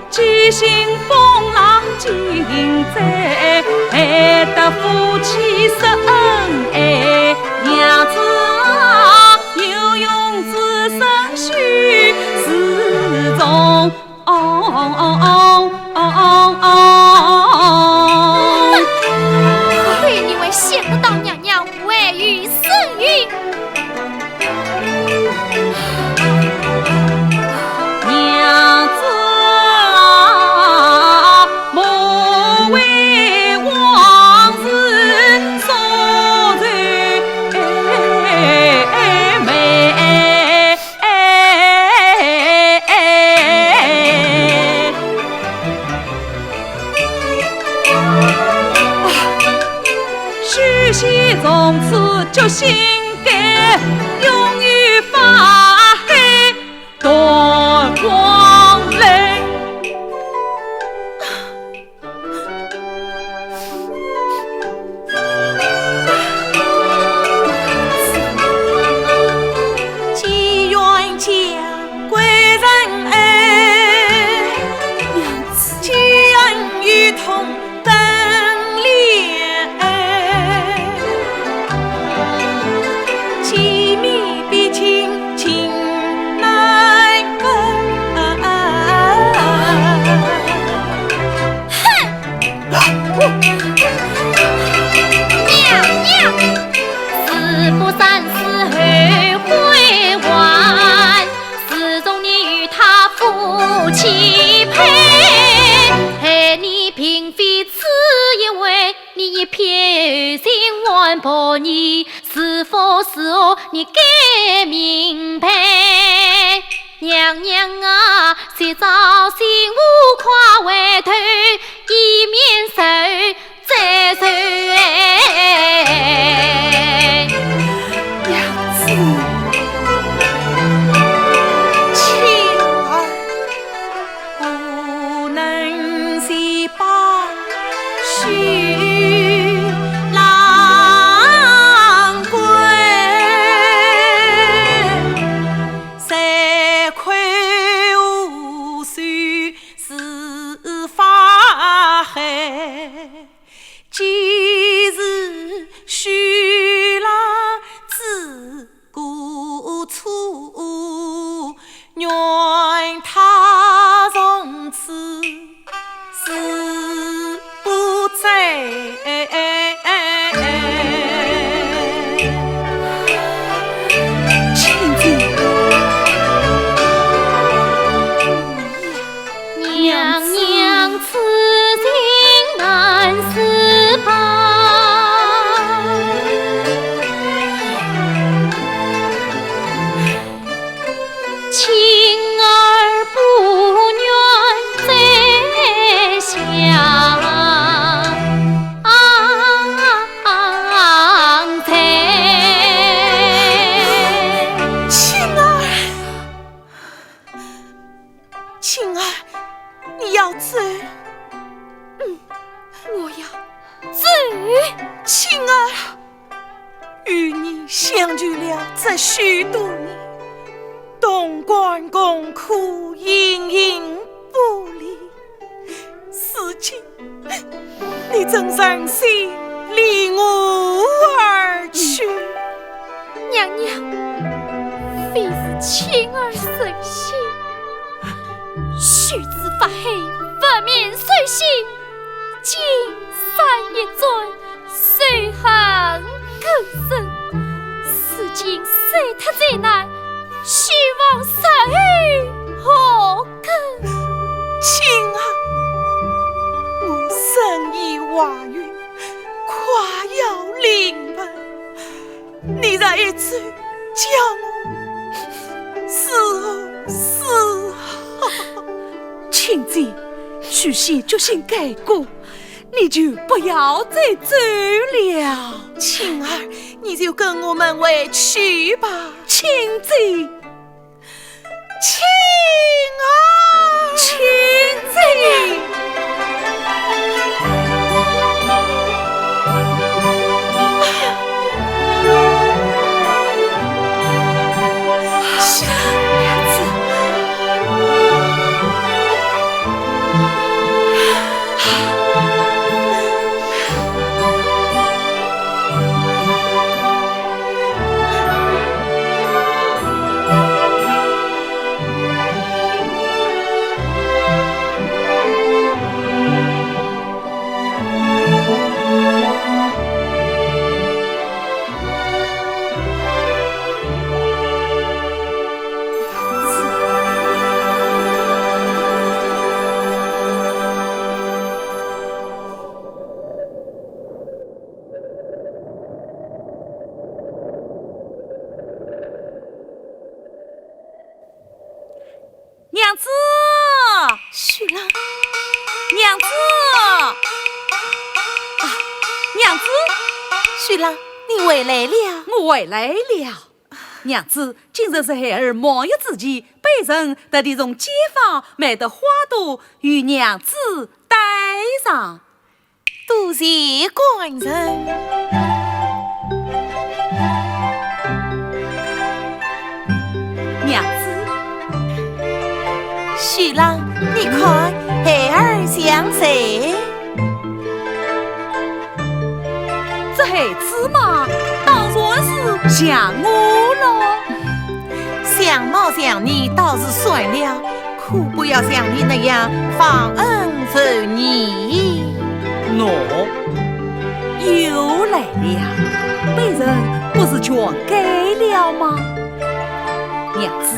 几经风浪几经灾，害得夫妻失恩爱。娘子啊，有容之身须自重。哦哦哦哦哦哦。亏你还想得到娘娘 未雨绸缪。娘子啊，莫为往事所愁眉。 许仙从此决心改，永远发黑断黄泪。 只愿家规人安，只愿一同登莲。见面必亲情难分。哼！ 娘娘，自不三思后悔还，自从你与他夫妻配，害你嫔妃此一回，你一片心还薄你，是福是祸你该明白。娘娘啊， 洗澡醒悟快回头，以免受罪受。娘子，青儿不能自拔须郎归。 罪魁祸首是法海，既是许郎之过错，愿他从此 死不罪。青姐，娘娘此情难自拔。 青儿不愿再相猜。青儿，青儿，你要走？嗯，我要走。青儿， 与你相聚了这许多年，同甘共苦，形影不离。如今，你怎忍心离我而去？娘娘，非是青儿忍心，须知法海佛面兽心，金山一尊， 谁还更深？如今死脱再难，希望死后何更？青儿，我身已怀孕，快要临盆，你若一走，叫我如何是好？青姐，许仙决心改过， 你就不要再走了。青儿，你就跟我们回去吧。青姐，青儿，青姐。娘子，许郎，娘子，啊，娘子，许郎，你回来了。我回来了。娘子，今日是孩儿望月之期，卑人特地从街坊买的花朵与娘子带上。 多谢官人。娘子，许郎，你看，孩儿像谁？这孩子嘛，当然是像我了。相貌像你倒是算了， 可不要像你那样忘恩负义。喏，又来了，卑人不是全改了吗？娘子，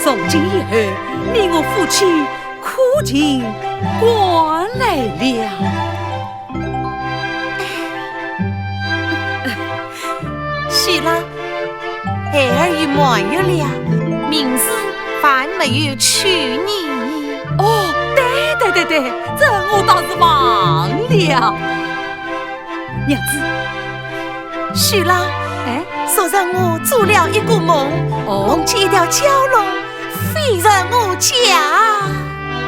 从今以后，你我夫妻可尽欢来了。 许郎，孩儿已满月了，名字还没有取呢。哦，对对对对，这我倒是忘了。娘子，许郎，哎，昨日我做了一个梦，哦，梦见一条蛟龙 飞入我家。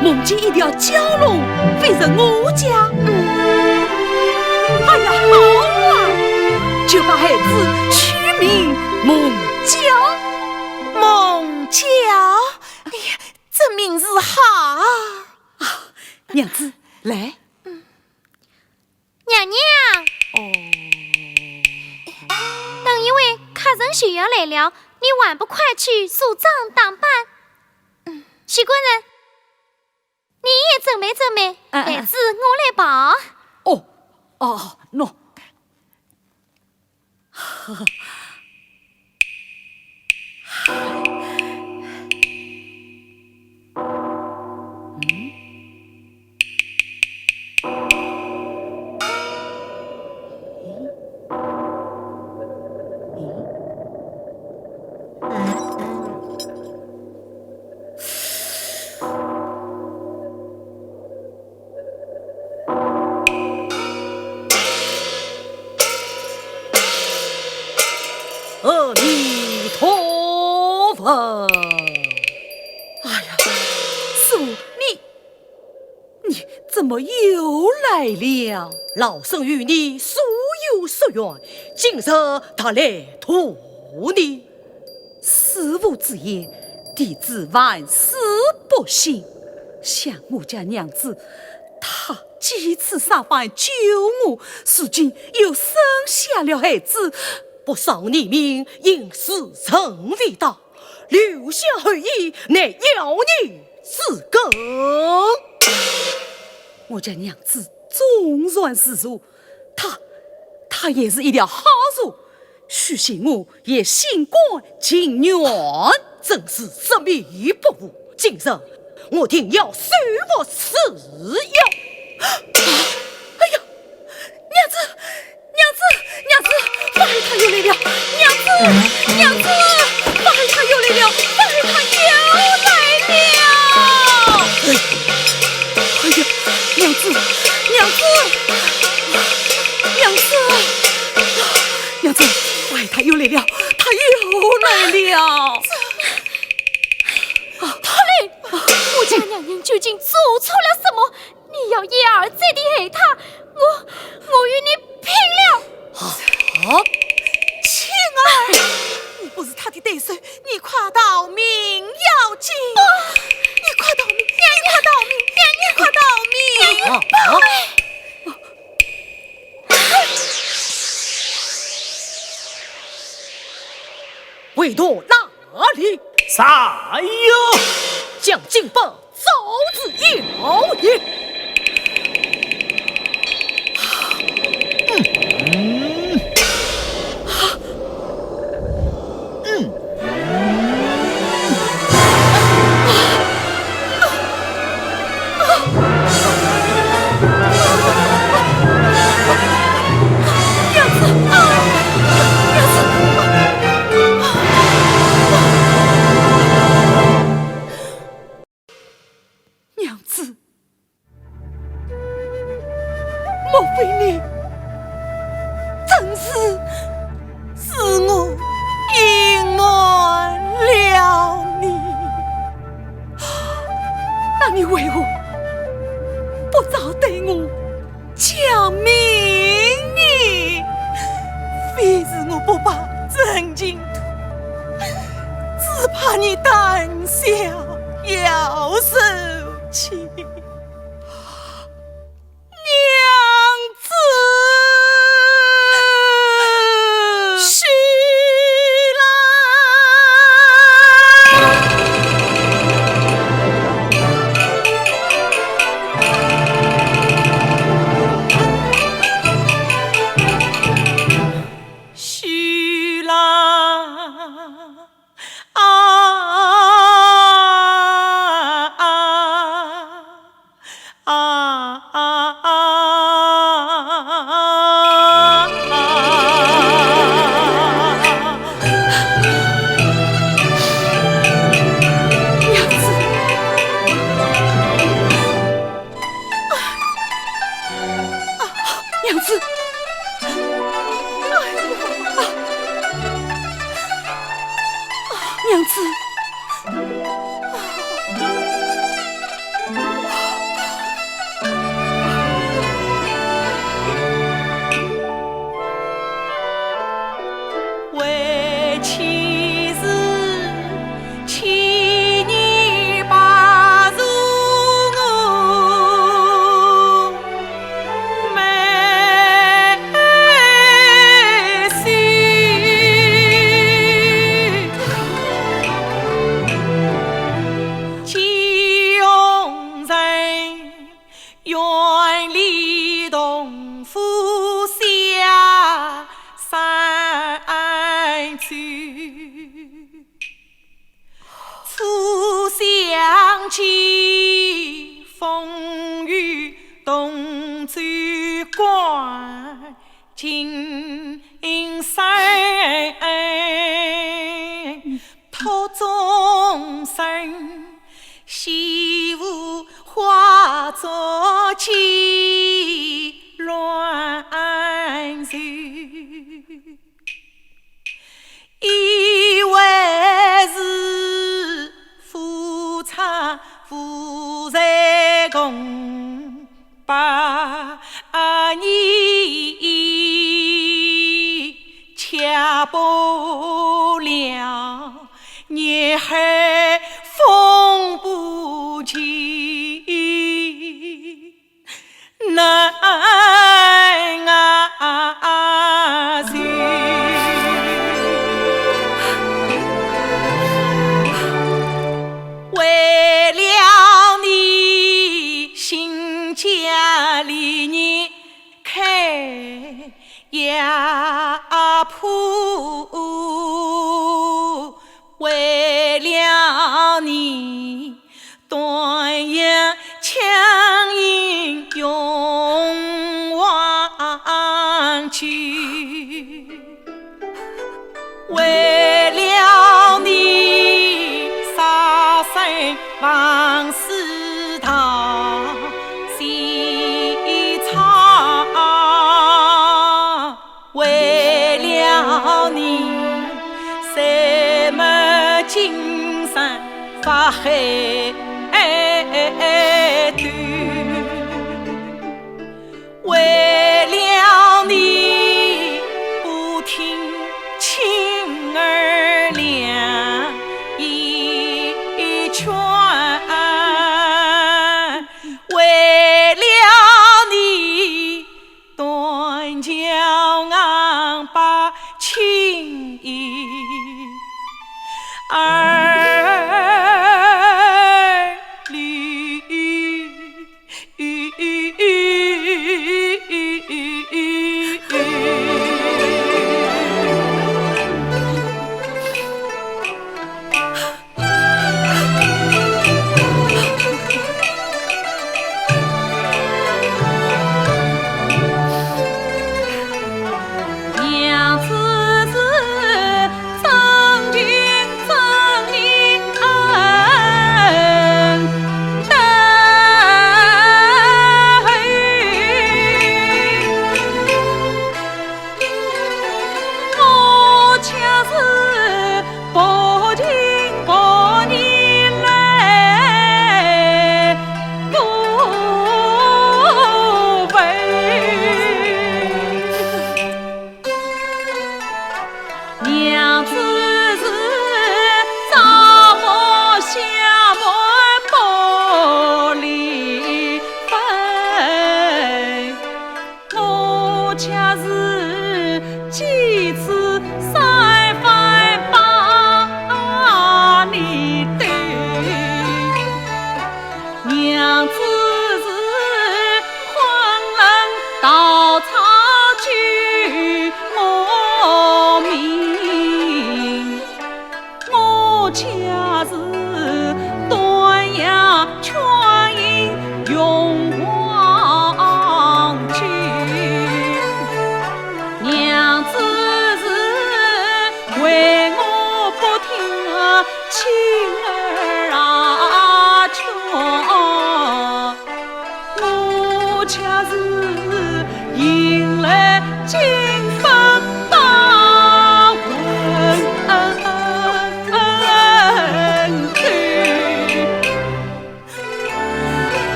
梦见一条蛟龙飞入我家？嗯。哎呀，好啊，就把孩子取名孟郊。孟郊？哎呀，这名字好啊。啊，娘子，来。 娘娘。哦。等一会客人就要来了，你还不快去梳妆打扮？嗯。许官人，你也准备准备，嗯，嗯。孩子我来抱。哦，哦，喏。 阿弥陀佛。哎呀，师父，你，你怎么又来了？老身与你素有宿怨，今日特来图你。 师父之言，弟子万死不信。想我家娘子，她几次设法救我，如今又生下了孩子，不伤你命，因私成非道，留下后裔，乃妖孽之根。我家娘子纵然是蛇，她，她也是一条好蛇， 许仙我也心甘情愿。真是执迷不悟，今日我定要收服此妖。哎呀，娘子，娘子，娘子，法海他又来了！娘子，娘子，法海他又来了！法海他又来了！哎呀，娘子，娘子，娘子！ 娘子，哎，他又来了，他又来了。他来，我家娘娘究竟做错了什么？你要一而再地害她，我，我与你拼了！啊？青儿，你不是她的对手，你快逃命要紧！你快逃命，你快逃命，你快逃命！啊？啊？ 回到哪里？在呀！将金宝招至腰间。嗯。 娘子，娘子，为你，真是使我隐瞒了你。那你为何不早对我讲明呢？非是我不把真情吐，只怕你胆小要受气。 娘子。是啦。是啦。 啊，啊，啊，啊，啊。娘子，啊，啊，娘子，哎呀，啊。 娘子。为妻是千年白首我 梅须。见红尘，愿离同赴下三洲。 初相见，风雨同舟过尽山。托终身，西湖花烛寄鸾寿。 以为是夫唱妇在宫百年，却不料年海风不及。 难啊，是为了你，兴家立业开药铺，为了你， 断阳枪影勇往直。为了你，杀身亡死堂西草。 为了你，谁没今生发黑头？为了你，不听亲儿良言劝。 为了你，断桥硬把情义儿女。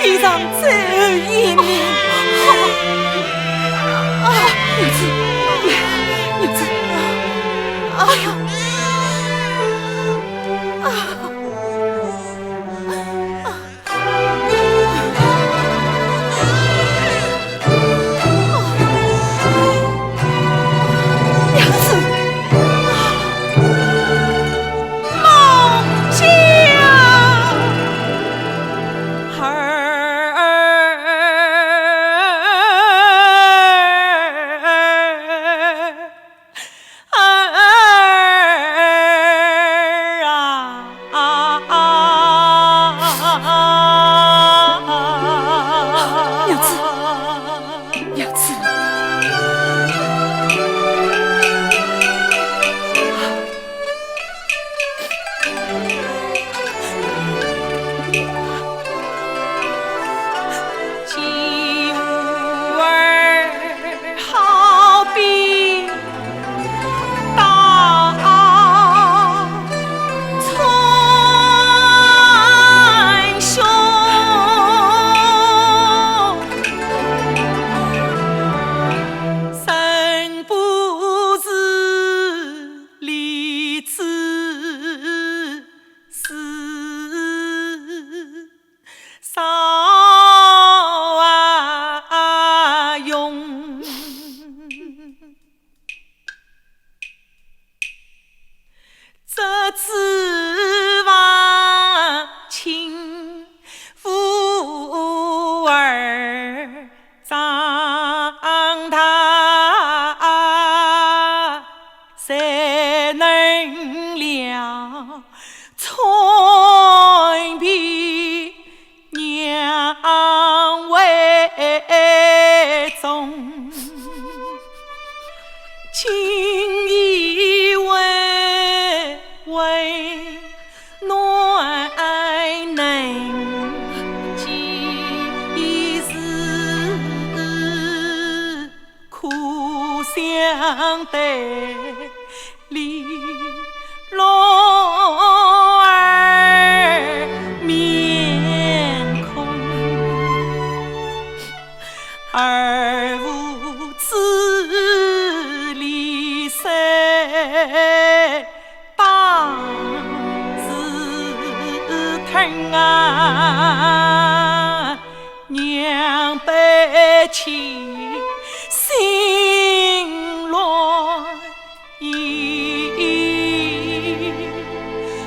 非常最后一面。啊，娘子，娘子，哎呀，啊，啊。 娘子，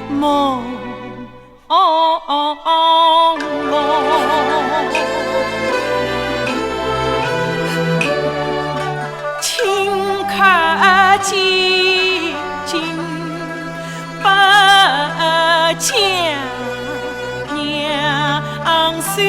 梦家儿。 儿啊！娘子，娘子。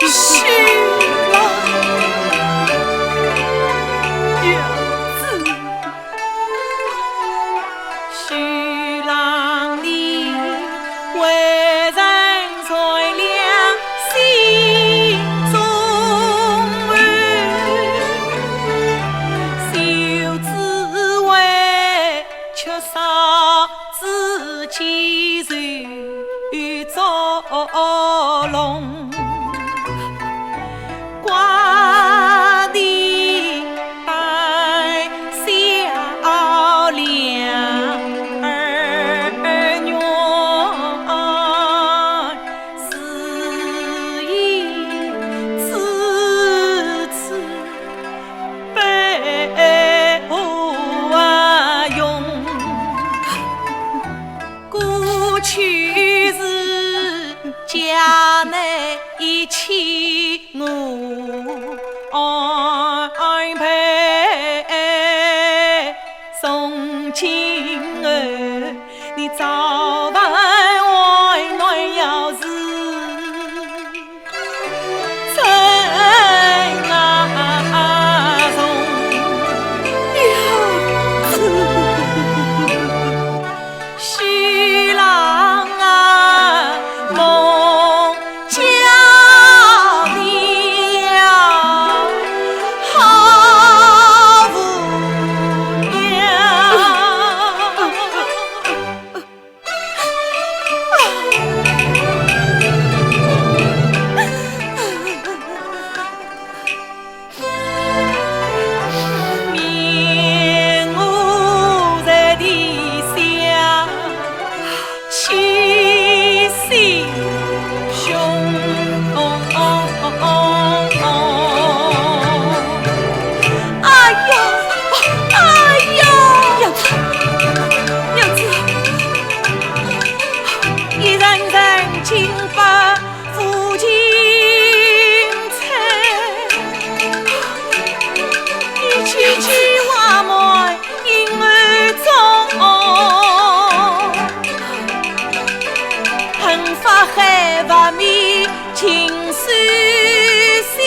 许郎，娘子。许郎你为人善良心中厚，小子为 缺少自己受捉弄，寡的带小两儿女，是以至此 悲无用。过去是家内一起我安排，从今后你早晚温暖要是 春啊送，娘子。许郎啊，梦见你呀，好无聊。 哎呀，哎呀！娘子，娘子，一人人尽把无情猜，一句句话满影儿中，恨发海发面 情丝线，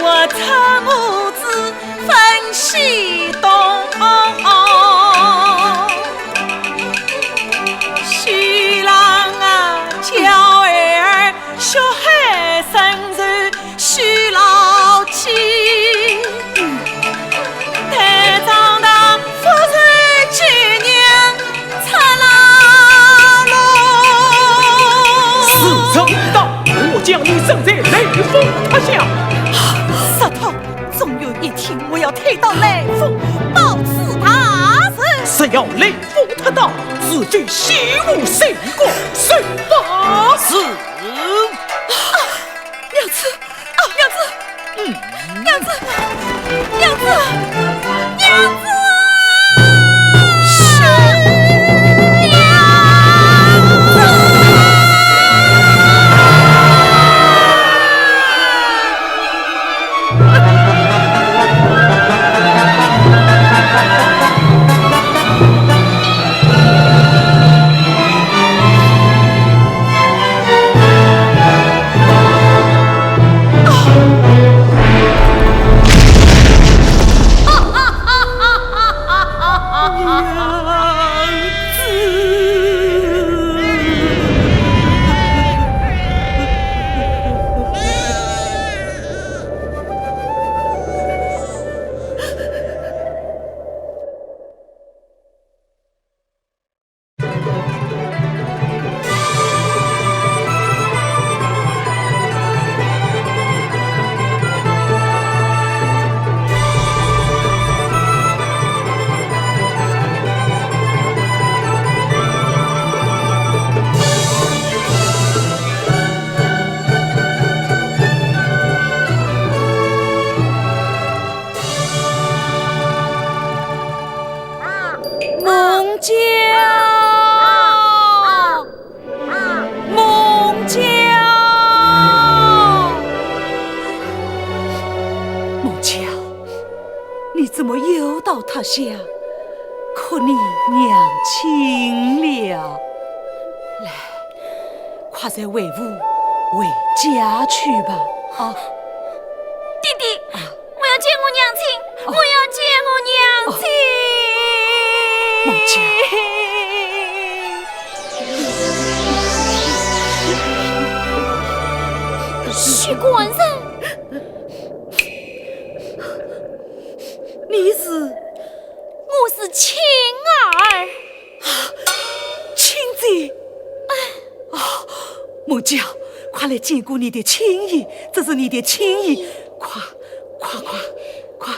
我他母子分西东。许郎啊，娇儿血海深仇 许老妻，待长大复仇，纪念赤佬路。事成已到，我将你葬在雷峰塔下。石头，总有一天我要退到雷峰，保此大事。只要雷峰塔倒，此举西吴谁过谁吧。是。 娘子，啊，娘子，嗯。娘子，娘子，娘子啊！娘子！孟郊，孟郊，孟郊，你怎么又到塔下哭你娘亲了？来，快些回屋，回家去吧。啊，爹爹，啊。我要见我娘亲，哦。我要见我娘亲。哦。孟郊。许官人。你是？我是青儿。啊，青姐。哎。啊，孟郊，快来见过你的青姨，这是你的青姨，青姨。快，快，快，快。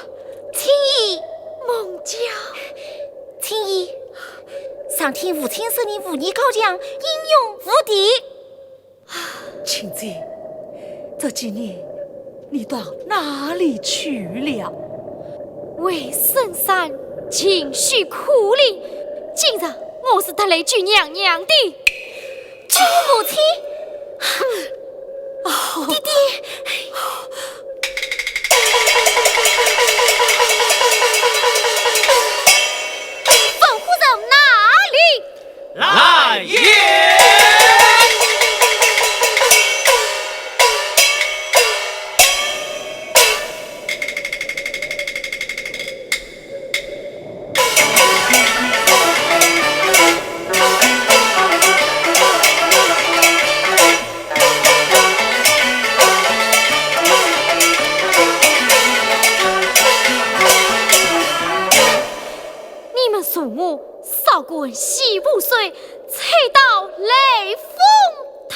青姨。孟郊。青姨，常听父亲说你武艺高强，英勇无敌。 青姐，这几年你到哪里去了？回深山进修苦练，今日我是特来救娘娘的。救母亲？哼！哦。爹爹！吩咐人哪里？ 来也！你们助我 扫滚西湖水，吹倒雷峰塔。